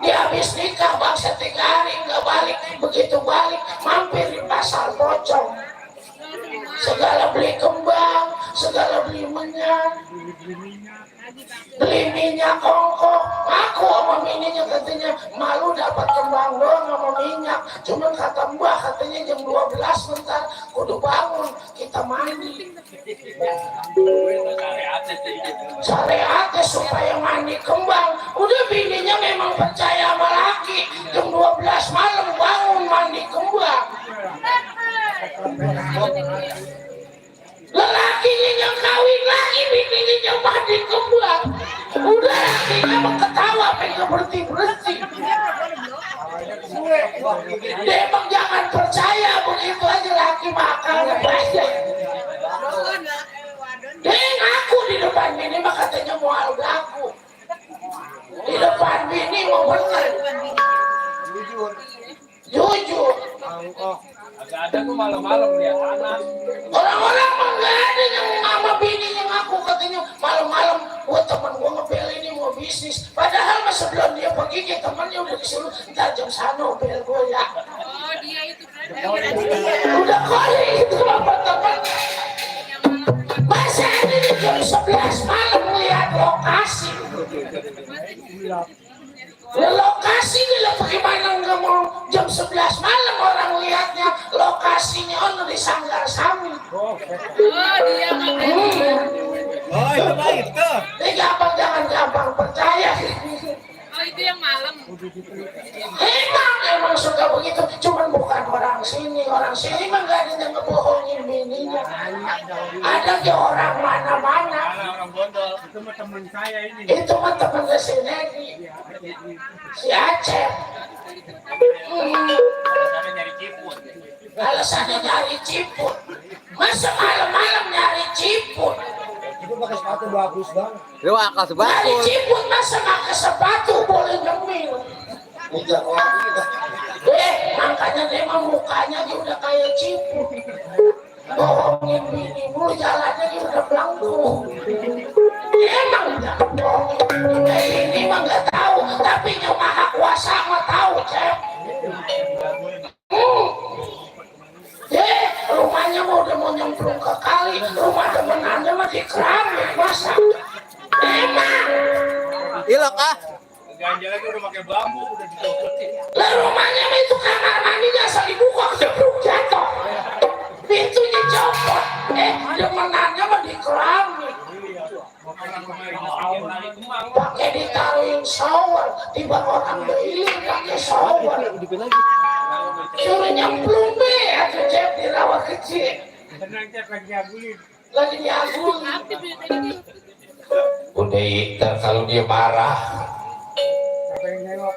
Dia habis nikah bangsa 3 hari nggak balik, begitu balik mampir di pasar pocong. Segala beli kembang, segala beli minyak ongkok. Aku sama bininya katanya malu dapat kembang doang sama minyak. Cuman kata Mbah katanya jam 12 bentar kudu bangun kita mandi. Syariatnya supaya mandi kembang. Udah bininya memang percaya sama laki. Jam 12 malam bangun mandi kembang. Lelakinya yang kawin lagi, bininya yang mandi kembang. Udah lakinya ketawa pengen berhenti. Dia emang jangan percaya begitu aja laki makan aja. Dia ngaku di depan bini mah katanya mau aldaku. Di depan bini mau bener. Jujur. Agak ada tuh malam-malam dia panas. Orang-orang mah nggak ada yang sama bini yang ngaku katanya malam-malam buat temen gua ngepel ini mau bisnis. Padahal mah sebelum dia pergi ke temannya udah disuruh ntar jam sana pel gua ya. Oh, dia itu Udah kali itu apa temannya. Masa ada di jam 11 malam melihat lokasi. Lokasi gila bagaimana nggak mau jam 11 malam orang lihatnya lokasinya ono di Sanggar Sami. Oh, dia Oh, itu mah itu. Ini jangan gampang percaya. Oh, itu yang malam. Emang suka begitu, cuman bukan orang sini mah nggak ada yang ngebohongin bininya. Ada di orang mana-mana. Orang bondol. Itu mah teman saya ini. Itu mah temen si Nedi, si Aceh. Alasannya nyari ciput. Alasannya nyari ciput. Masa malam-malam nyari ciput? Itu pakai sepatu bagus banget. Lu akal Nyari sebagus. ciput masa pakai sepatu boleh nyemil? Udah lagi. Makanya dia mah mukanya dia udah kayak ciput. Bohongin bini mulu jalannya dia udah belangku. Emang jangan bohongin. Ini mah nggak tahu, tapi yang maha kuasa mah tahu, cep. Rumahnya mau udah mau nyemplung ke kali, rumah temenannya mah di keramik masa. Emang. Ilok ah. Ganja lagi udah pakai bambu udah dicopotin. Lah rumahnya mah itu kamar mandinya asal dibuka kejeblok jatuh. Pintunya copot. Temenannya mah di keramik. Pakai ditaruhin shower, tiba orang beiling pakai shower. Suruh nyemplung be, atau cep dirawat kecil. Tenang cek lagi diagulin. Lagi diagulin. Udah kalau dia marah, Apa yang nengok?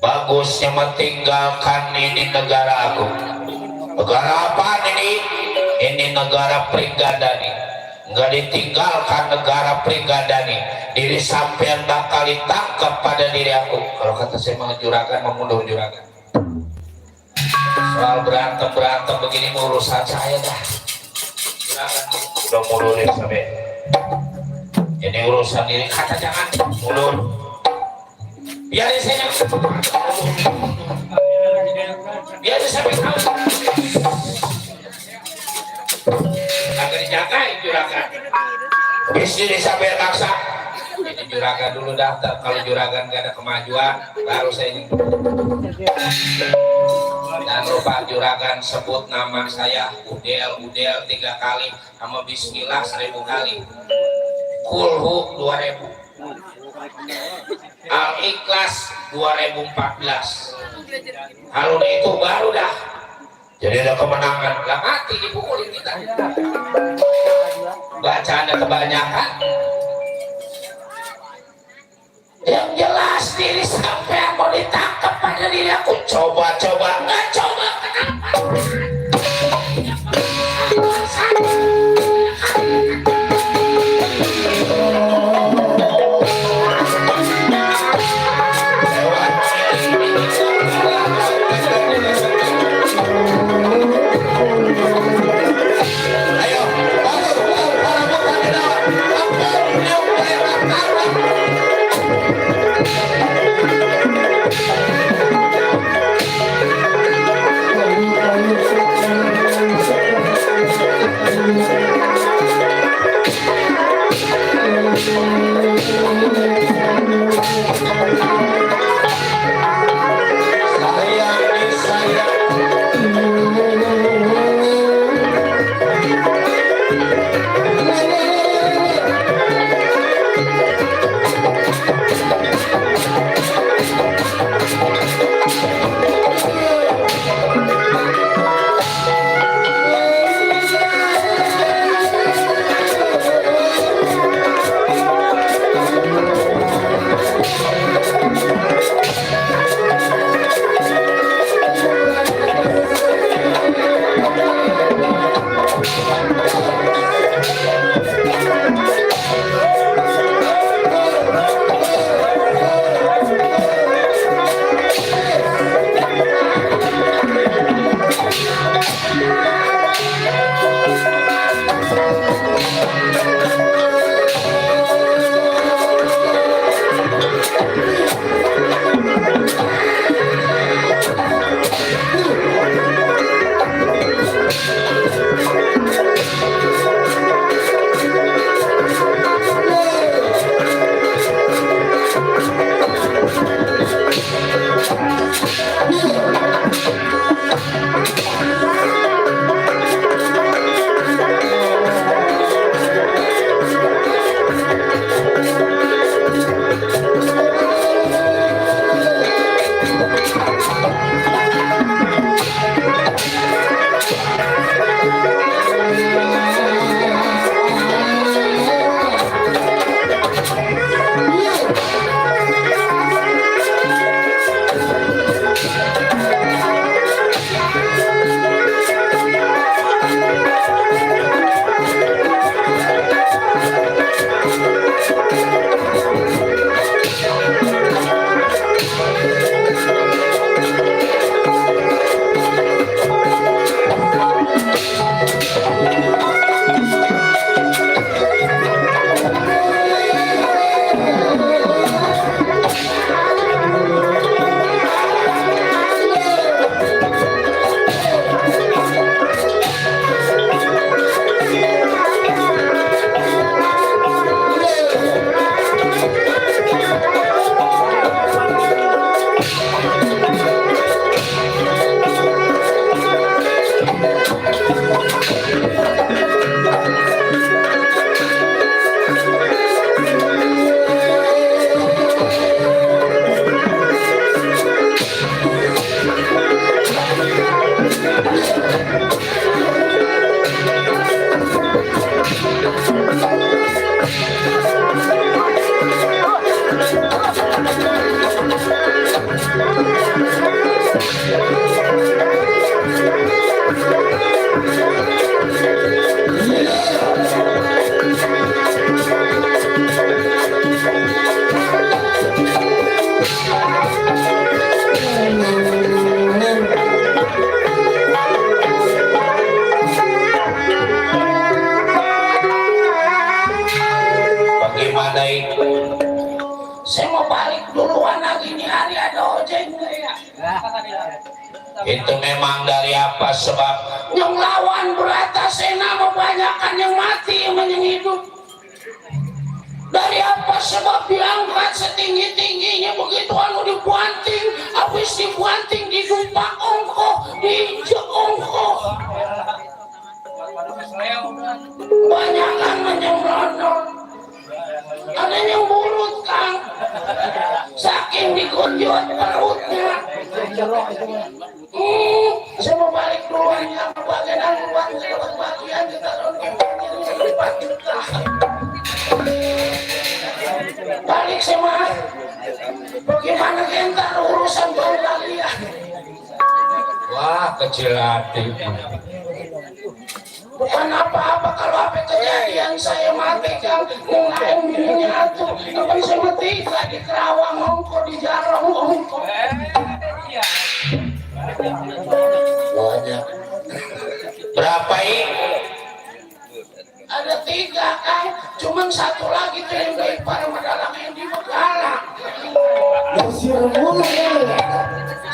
bagusnya mentinggalkan ini negara aku. Negara apa ini? Ini negara Prigadani. Nggak ditinggalkan negara Prigadani. Diri sampean bakal ditangkap pada diri aku. Kalau kata saya mau juragan, mau mundur juragan. Soal berantem begini urusan saya dah. Juragan udah mundurin sampai. Ini urusan diri kata jangan mundur. Biarin saya biarin sampai tahu. Agak dijagain juragan. Bisnis sampai maksa. Jadi juragan dulu daftar. Kalau juragan gak ada kemajuan, baru saya nyebut. Dan lupa juragan sebut nama saya Udel 3 kali sama Bismillah 1000 kali. Kulhu 2000. Al-Ikhlas 2014. Kalau udah itu baru dah. Jadi ada kemenangan. Lah mati dipukulin kita. Bacaan kebanyakan. Yang jelas diri sampai mau ditangkap pada diri aku. Coba-coba. Nggak coba kenapa? Ayo, para Saya mau balik duluan lagi nih, hari ada ojek nggak ya? Itu memang dari apa sebab yang lawan Bratasena kebanyakan yang mati yang hidup. Dari apa sebab diangkat setinggi-tingginya begitu anu dibuanting, habis dibuanting didumpak ongko, diinjek ongko. Banyakan menyembrondol. Ada yang burut Kang, saking dikujut perutnya. Saya mau balik duluan ya, bagian anuan dapat bagian kita balik sama. Bagaimana kita urusan bau kalian? Wah kecil hati. Bukan apa-apa kalau apa kejadian saya mati Kang, ngelain dirinya tuh, tapi saya mati di Kerawang ongko, di Jarong ongko. Banyak. Berapa ini? Ada 3 Kang, cuman 1 lagi tuh yang baik para madalang yang di Begalang.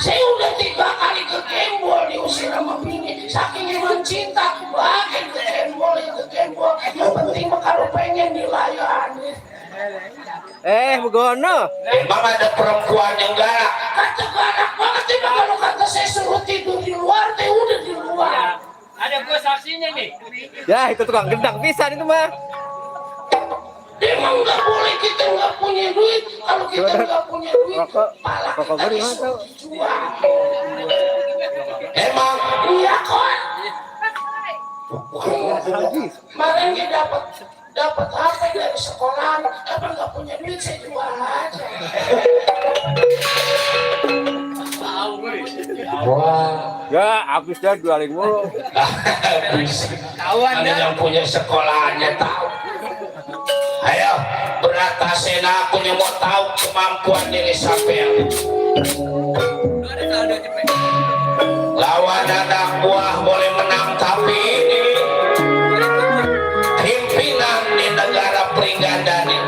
Saya udah 3 kali ke Gembol diusir sama bini, saking emang cinta bagian ke Gembol, yang penting kalau pengen dilayani. Begono. Emang ada perempuan yang galak? Kata galak banget, emang kalau kata saya suruh tidur di luar, teh udah di luar. Ada gua saksinya nih. Ya itu tukang gendang pisan itu mah. Emang nggak boleh kita nggak punya duit. Kalau kita nggak punya duit, malah Rokok kita gue di mana tahu? dijual. Emang iya kon. Kemarin dia dapat apa dari sekolah? Emang nggak punya duit, saya jual aja. Wah. Ya habis dah jualin mulu. Kawan yang punya sekolahnya tahu. Ayo, Bratasena aku yang mau tahu kemampuan diri sampean. Lawan anak buah boleh menang, tapi ini pimpinan di negara Pringgandani.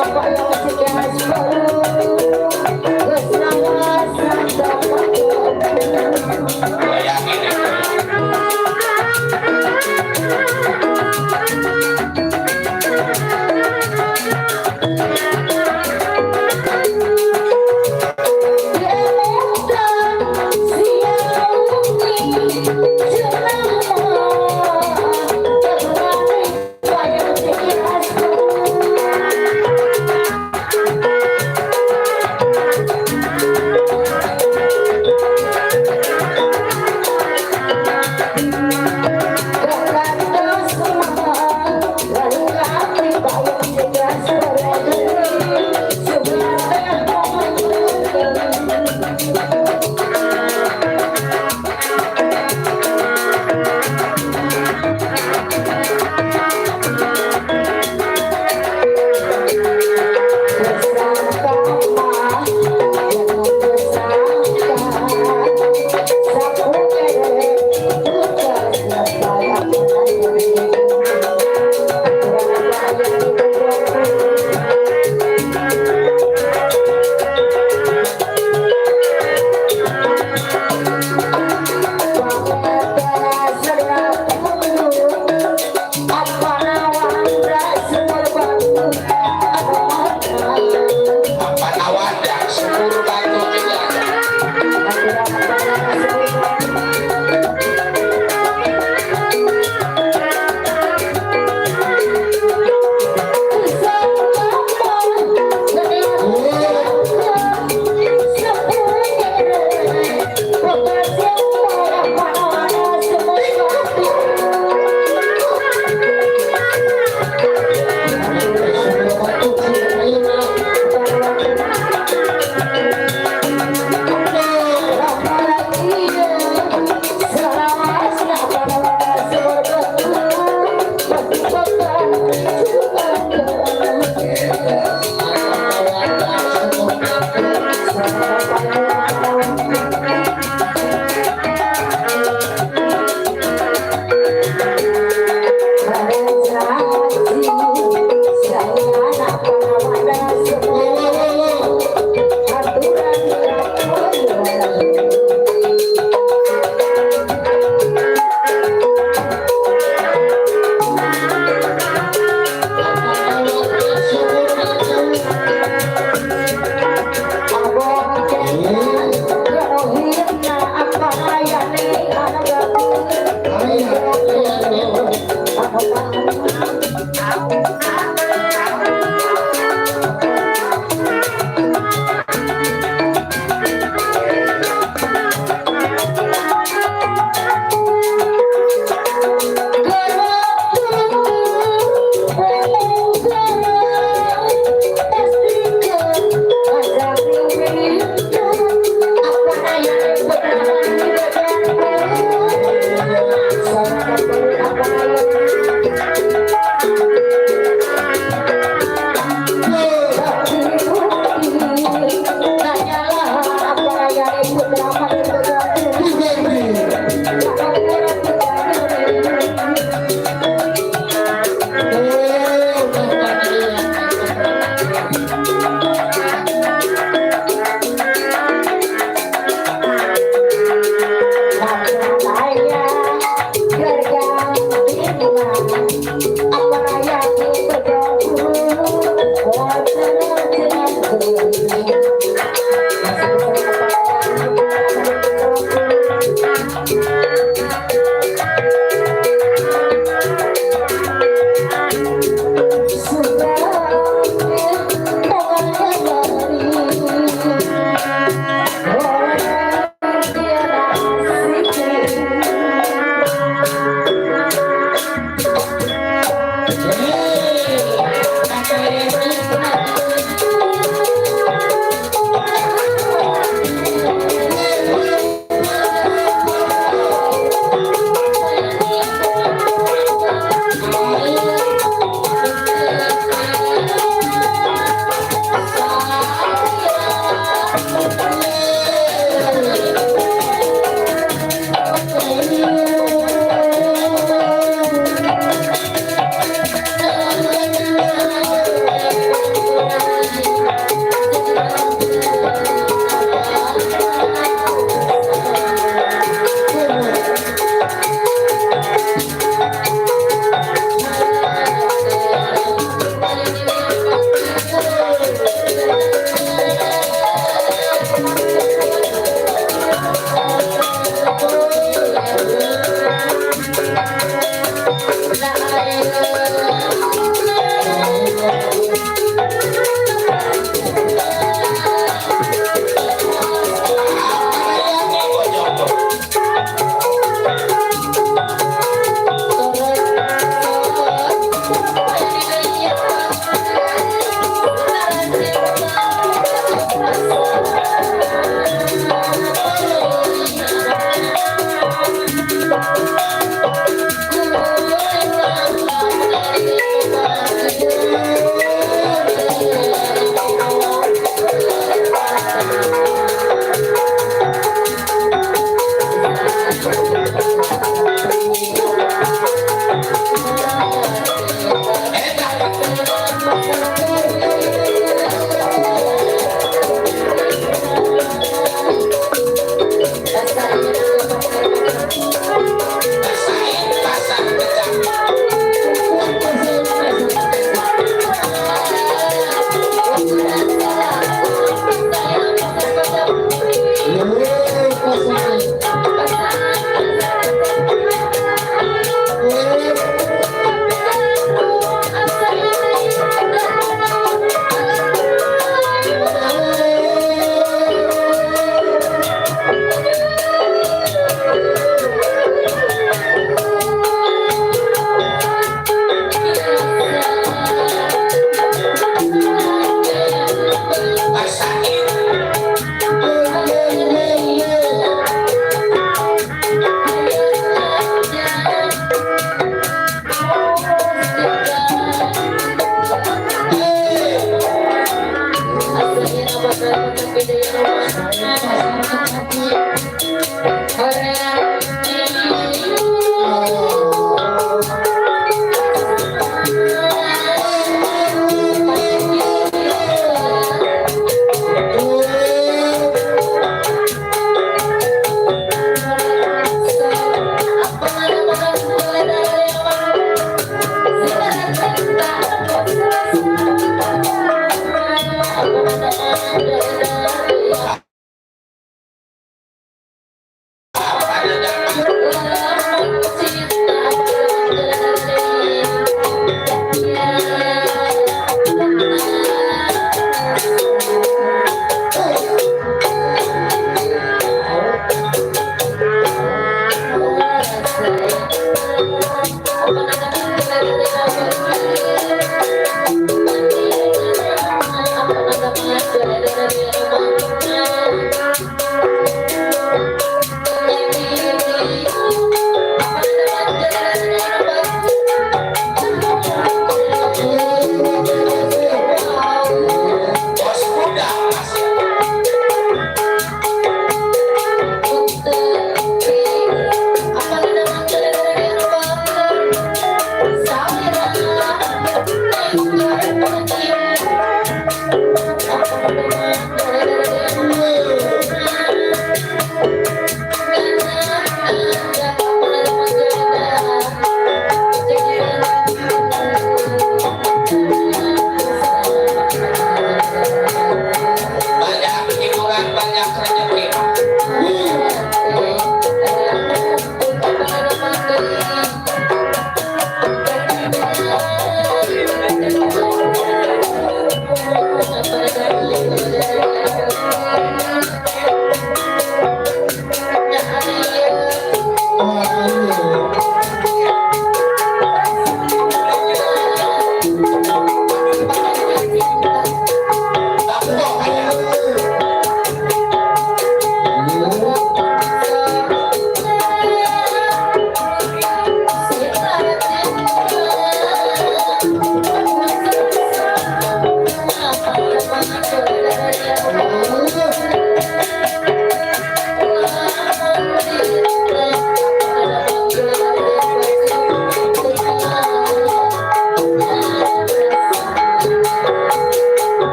apa yang sekian baru kesenangan dapat bayangin ya.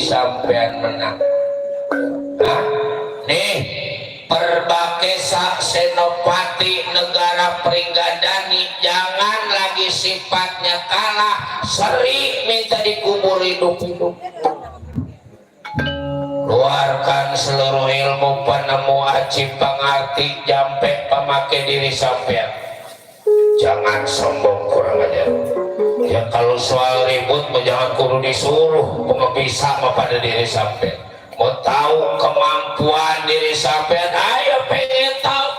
sampean menang. Nah, nih Perbakesa Senopati Negara Pringgadani, jangan lagi sifatnya kalah, seri minta dikubur hidup-hidup. Keluarkan seluruh ilmu penemu aci pangarti jampe pemakai diri sampean. Jangan sombong kurang ajar. Ya kalau soal ribut jangan kudu disuruh, bisa mah pada diri sampean. Mau tahu kemampuan diri sampean, ayo pengen tahu.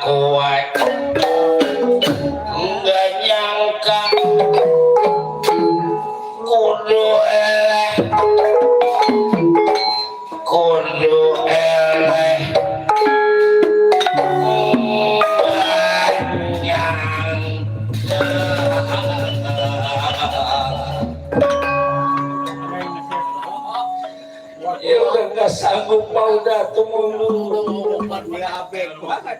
aku nggak nyangka kudu eleh ya udah nggak sanggup mau datang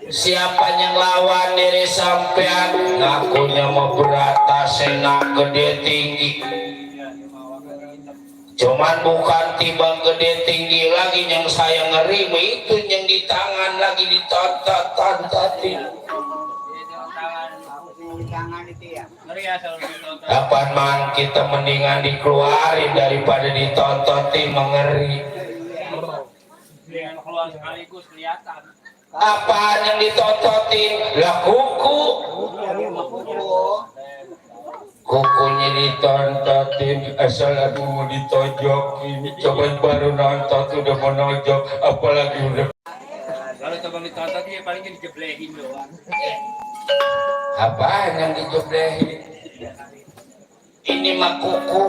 siapa yang lawan diri sampean ngakunya mau beratas enak gede tinggi cuman bukan timbang gede tinggi lagi yang saya ngeri itu yang di tangan lagi ditontot-tontotin kapan mang kita mendingan dikeluarin daripada ditontotin mengeri keluar sekaligus kelihatan. apaan yang ditontotin lah kukunya ditontotin asal aku mau ditojokin coba baru nonton udah mau nojok apalagi udah Kalau coba ditonton ya paling dijeblehin doang. apaan yang dijeblehin ini mah kuku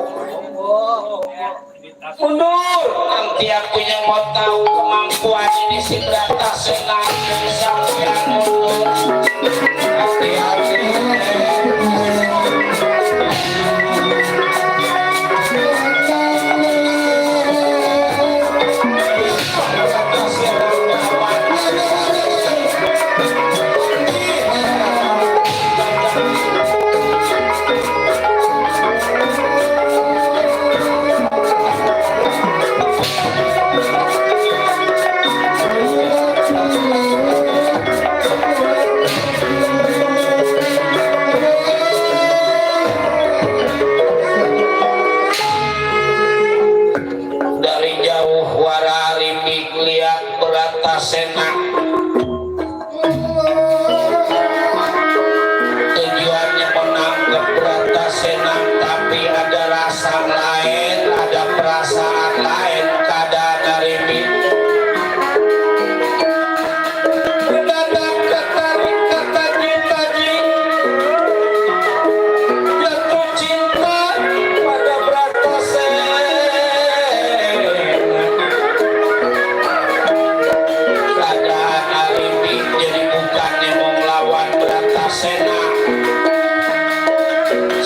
mundur nanti aku yang mau tahu kemampuan ini si berata senang sampai mundur hati-hati tujuannya menangkap Bratasena tapi ada rasa lain ada perasaan lain keadaan dari mendadak ketarik ketaji-taji jatuh cinta pada Bratasena keadaan Arimi jadi bukannya mau melawan Bratasena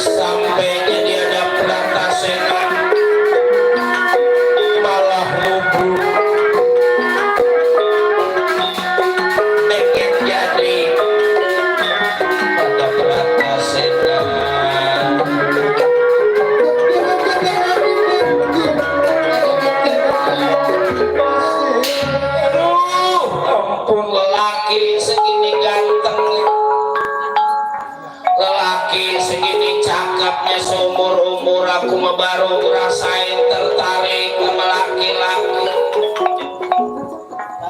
sampainya dia ada Bratasena malah lubuk pengen jadi pada Bratasena aduh ampun lelaki segini gantengnya lelaki segini cakepnya seumur-umur aku mah baru ngerasain tertarik sama laki-laki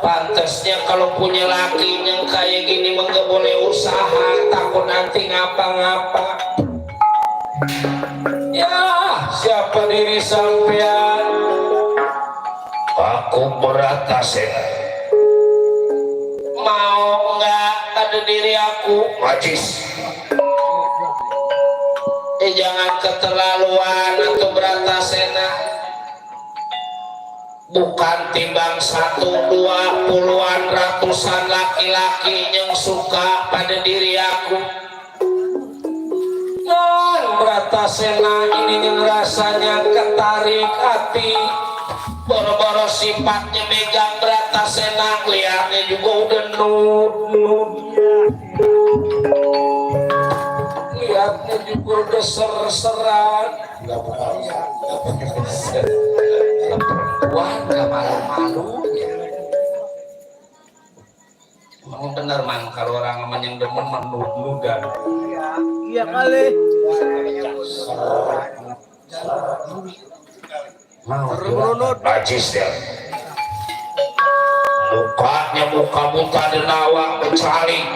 pantasnya kalau punya laki yang kayak gini mah gak boleh usaha takut nanti ngapa-ngapa ya siapa diri sampean aku Bratasena mau nggak ada diri aku majis jangan keterlaluan atau Bratasena bukan timbang 1, 2, puluhan ratusan laki-laki yang suka pada diri aku Bratasena ini yang rasanya ketarik hati boro-boro sifatnya megang Bratasena lihatnya juga udah nud lihatnya juga udah ser-seran perempuan gak malu-malunya emang bener man kalau orang emang yang demen menud-nudan Iya kali. mau najis ya mukanya muka buta denawang becaling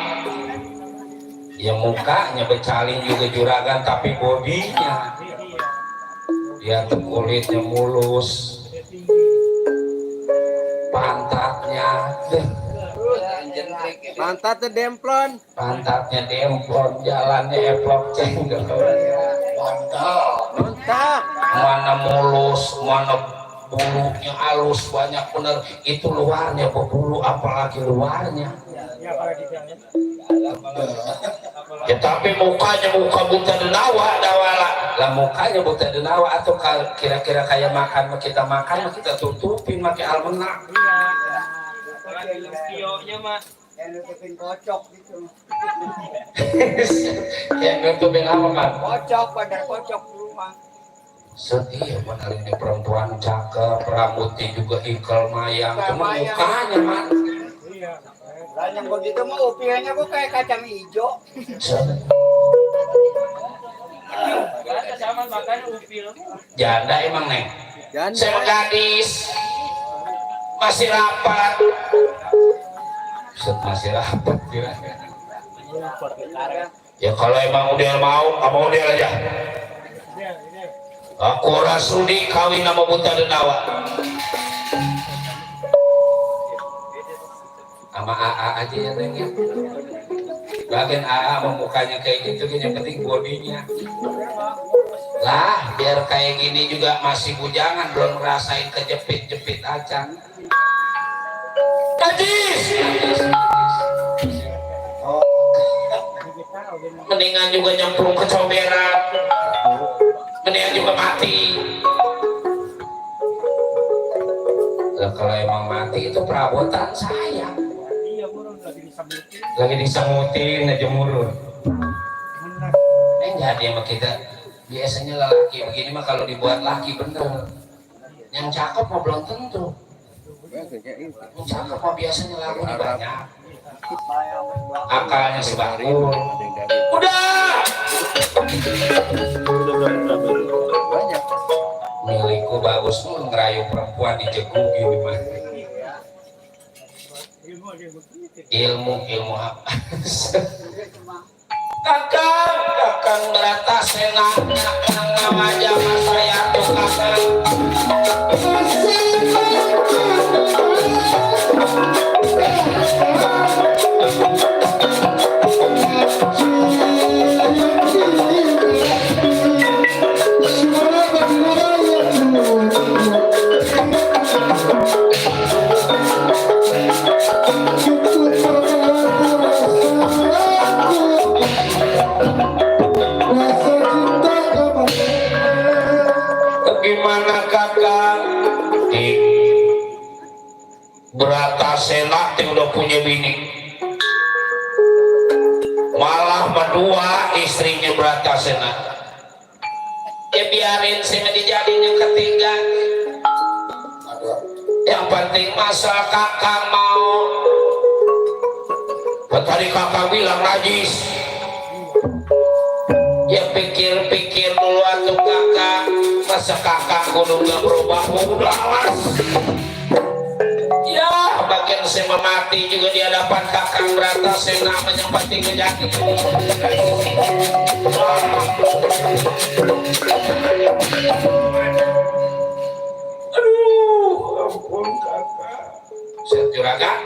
ya mukanya becaling juga juragan tapi bodinya dia tuh kulitnya mulus pantatnya Pantatnya demplon. Pantatnya demplon, jalannya eplok cenggel. Mantap. Mana mulus, mana bulunya halus, banyak bener. Itu luarnya berbulu, apalagi luarnya. Ya apalagi jalan. Ya tapi mukanya muka buta denawa dawala. Lah mukanya buta denawa atau kira-kira kayak makan kita makan kita tutupin pakai almena. Iya. Lagi Tio-nya mah. Yang nutupin kocok gitu. Kayak nutupin apa kan? Kocok, pada kocok di rumah. Sedih benar ini perempuan cakep, rambutnya juga ikal mayang, cuma Mayang. mukanya man. Iya. Lah yang begitu mah upilnya kok kayak kacang hijau. Kata sama makan upil. Janda emang neng. Janda. Saya gadis masih rapat. Set masih rapat ya. Ya kalau emang udah mau, kamu udah aja. Iya, ini. Aku rasudi kawin nama buta denawa. Sama AA aja ya neng ya. Bagian AA sama mukanya kayak gitu, yang penting bodinya. Lah biar kayak gini juga masih bujangan, belum ngerasain kejepit-jepit acan. Najis. Mendingan juga nyemplung ke comberan, mendingan juga mati. Lah kalau emang mati itu perabotan saya. Iya, burung lagi disambutin. Lagi disemutin aja murun. Benar. Jadi sama kita biasanya laki begini mah kalau dibuat laki bener. Yang cakep mah belum tentu. Yang cakep mah biasanya lagunya banyak. Akalnya sebakul. Udah. Milikku bagus tuh ngerayu perempuan di jegu gini mah. Ilmu apa? Kakang berata senang, kakang nama jama saya tuh kakang. Bagaimana kakak? Berata senak yang udah punya bini, malah berdua istrinya berata senak. Ya biarin sih dijadiin yang ketiga. Yang penting masa kakak mau. Tadi kakak bilang najis. Ya pikir-pikir dulu atuh kakak, masa kakak kudu gak berubah udah alas. Ya bagian saya mati juga di hadapan kakak berata saya namanya yang penting ngejati. Aduh ampun kakak. Saya juragan.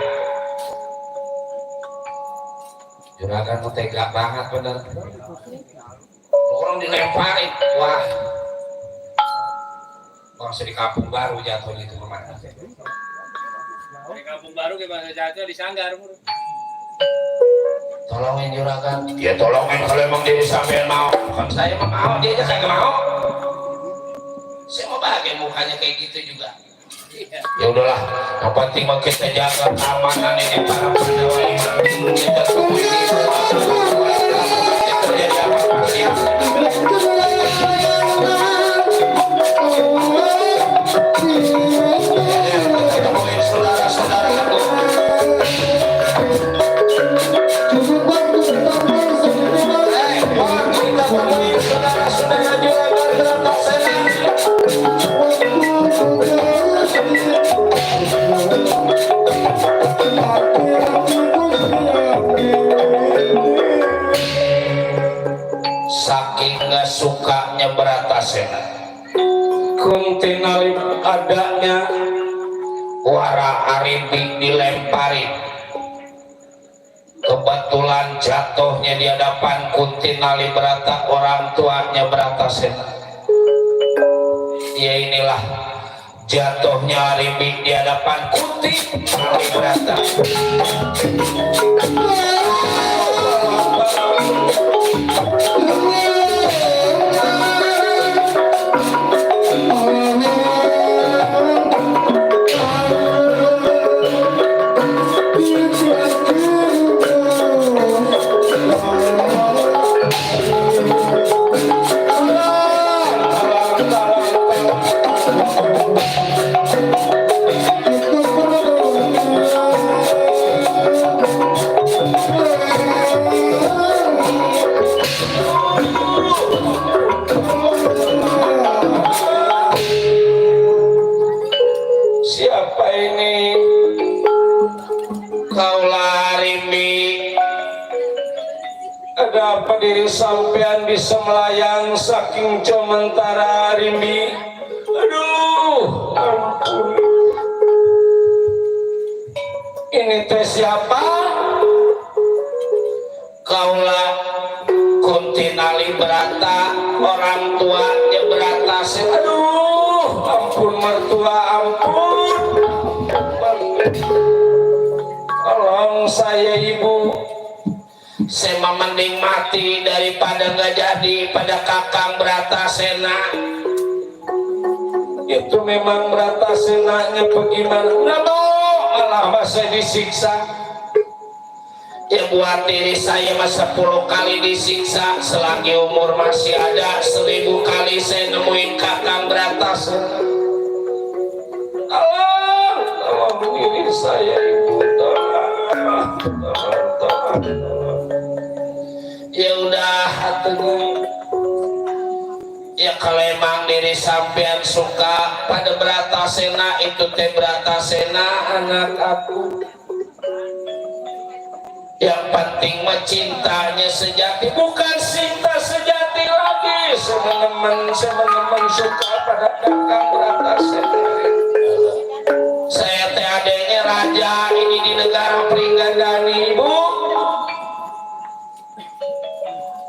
Juragan tuh tega banget bener. Orang dilemparin, wah. Bangsa di kampung baru jatuh itu kemana? Di kampung baru ke bahasa jatuh di Sanggar. Tolongin juragan. Ya tolongin kalau emang dia sampean mau. Kan saya mah mau, dia aja kagak mau. Saya mau bagian mukanya kayak gitu juga. Ya udahlah, yang penting mah kita jaga keamanan ini para pegawai. Kita tunggu ini. Terjadi apa sih? Kita mungkin saudara-saudara aku. Kita mungkin saudara-saudara juga bergerak senang. Saking gak sukanya beratasena kuntinali adanya wara aribi dilemparin kebetulan jatuhnya di hadapan Kunti Nalibrata, orang tuanya Bratasena. Ya inilah jatuhnya Arimbi di hadapan Kunti Nalibrata. Siapa ini? Kaulah Arimbi. Ada apa diri sampean bisa melayang saking comentara Arimbi? Aduh, ampun. Ini teh siapa? Kaulah Kunti Nalibrata, orang tuanya Bratasena. Aduh, ampun mertua, ampun. Tolong saya ibu, saya mending mati daripada nggak jadi pada Kakang Bratasena. Itu memang Bratasenanya bagaimana? Nggak mau, malah saya disiksa. Ya buat diri saya mah 10 kali disiksa, selagi umur masih ada 1000 kali saya nemuin Kakang Bratasena. Tolong diri saya ibu, tolong. Ya udah atuh. Ya kalau emang diri sampean suka pada Bratasena, itu teh Bratasena anak aku. Yang penting mah cintanya sejati, bukan cinta sejati lagi. Semenemen suka pada Kakang Bratasena. Saya teh adanya raja ini di negara Pringgandani, ibu.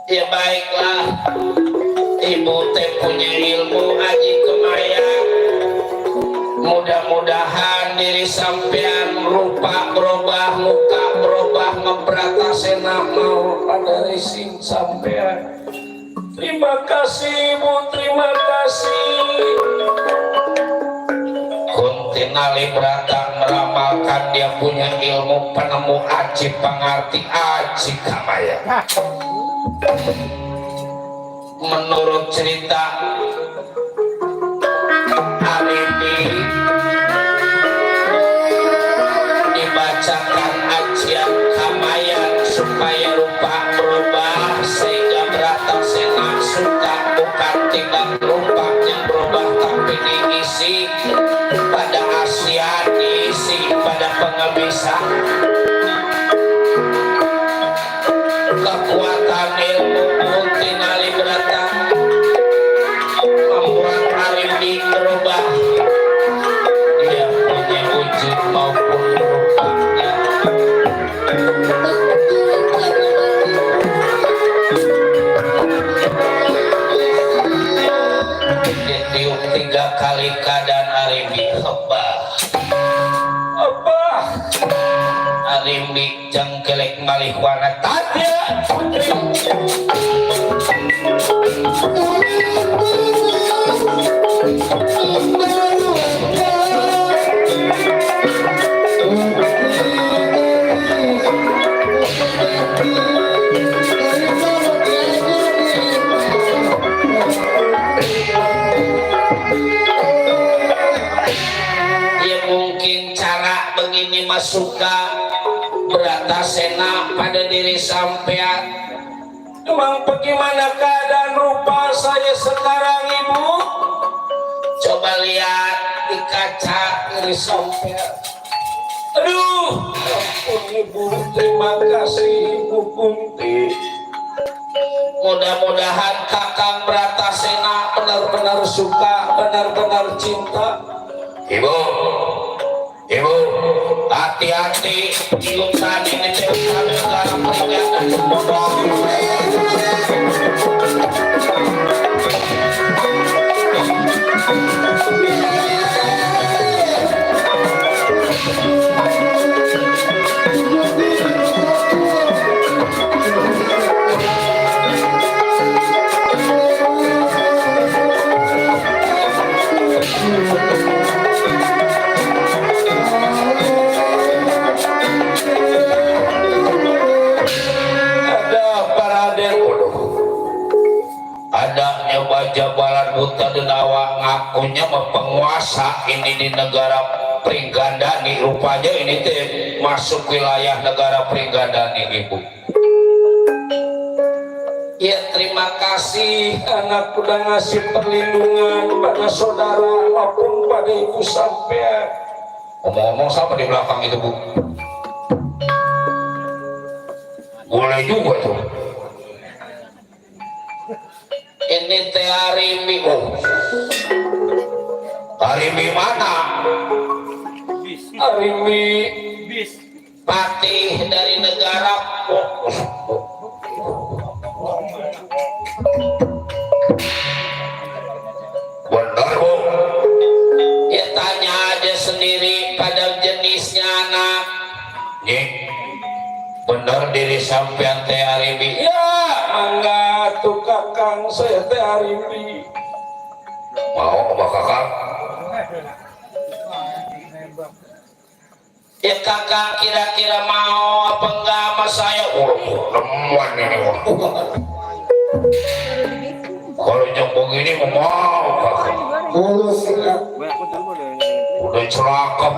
Ya baiklah, ibu teh punya ilmu aji kemayang. Mudah-mudahan diri sampean rupa berubah, muka berubah, Bratasena mau pada racing sampean. Terima kasih ibu, terima kasih. Kunti Nalibrata meramalkan dia punya ilmu penemu aji pangarti aji kamaya. Menurut cerita Arimbi dibacakan ajian kamayan supaya rupa berubah, sehingga Bratasena suka bukan tidak rupa yang berubah tapi diisi pada asian, diisi pada pengebisan. Kekuatan ilmu Kunti Nalibrata membuat Arimbi berubah. Dia punya wujud maupun rupanya. Ditiup 3 kali keadaan Arimbi hebah. Arimbi jengkelek malih warna tadya. Ya mungkin cara begini masuka Bratasena pada diri sampean. Emang bagaimana keadaan rupa saya sekarang ibu? Coba lihat di kaca diri sampean. Aduh, ampun ibu, terima kasih ibu Kunti. Mudah-mudahan Kakang Bratasena benar-benar suka, benar-benar cinta. Ibu, hati-hati di hutan ini negara Jabalan Buta Denawa ngakunya penguasa ini di negara Pringgandani, rupanya ini teh masuk wilayah negara Pringgandani ibu. Ya terima kasih anak udah ngasih perlindungan pada saudara maupun pada ibu sampean. Ngomong-ngomong sama di belakang itu bu, boleh juga tuh. Ini teh Arimi, oh Arimi mana? Arimi Bis. patih dari negara benar bu, ya tanya aja sendiri pada jenisnya anak nih, benar diri sampean teh Arimi ya. Mangga tuh kakang saya teh Arimi mau sama kakang ya kakang kira-kira mau apa enggak sama saya. Nemuan ini kalau nyambung ini mau kakang mulus udah celaka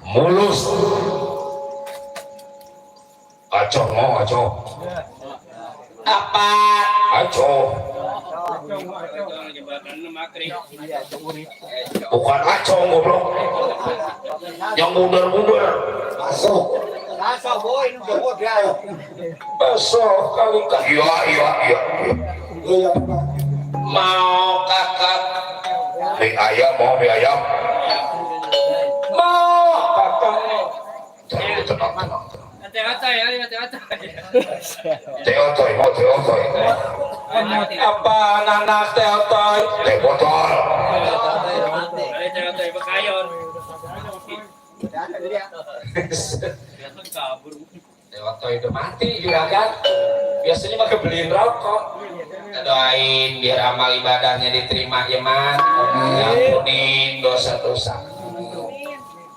mulus acoh mau acoh apa acoh bukan acoh goblok yang muder-muder masuk boy, ini udah modal. besok kali iya mau kakak mie ayam mau mie ayam mau kakak tenang teotoy mau teotoy apa nanak teotoy teh botol teotoy udah mati juragan biasanya mah kebeliin rokok. Doain biar amal ibadahnya diterima ya man, ampunin dosa-dosa.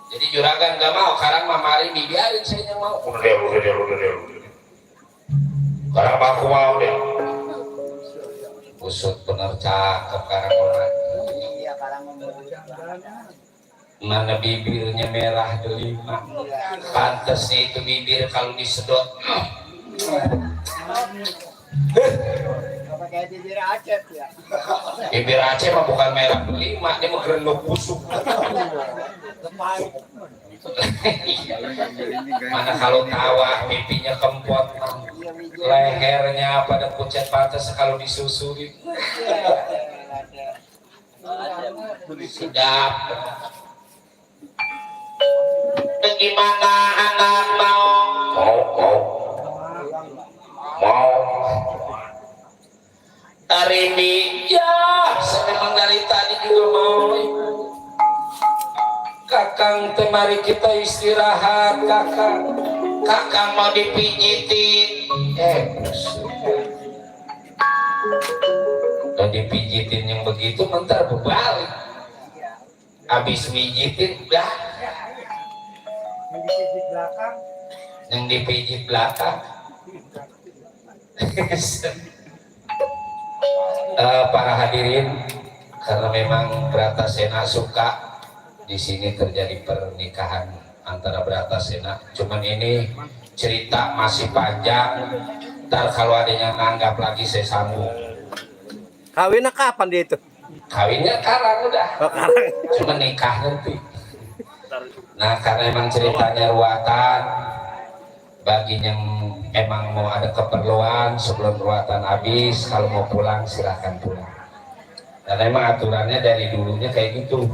Jadi juragan gak mau, karang mamari dibiarin saya yang mau. Udah deh. Karang aku mau deh. Usut bener cakep karang orang. Iya, karang Mana bibirnya merah delima. Pantasnya itu bibir kalau disedot. kayak bibir Aceh ya. Bibir Aceh mah bukan merah delima, dia mah gerendok busuk. Mana kalau tawa pipinya kempot, lehernya pada pucat pantas kalau disusuri. Sedap. Bagaimana anak mau? Mau. Hari ini ya, saya memang dari tadi juga mau. Kakang temari kita istirahat, kakang. Kakang mau dipijitin. Dan dipijitin yang begitu mentar berbalik. Habis mijitin udah. Yang dipijit belakang. Yang dipijit belakang. Para hadirin, karena memang Bratasena suka di sini terjadi pernikahan antara Bratasena. Cuman ini cerita masih panjang. Ntar kalau ada yang nanggap lagi saya sambung. Kawinnya kapan dia itu? Kawinnya sekarang udah. Sekarang. Cuma nikah nanti. Nah karena emang ceritanya ruatan, bagi yang emang mau ada keperluan sebelum ruatan habis, kalau mau pulang silahkan pulang. Dan emang aturannya dari dulunya kayak gitu.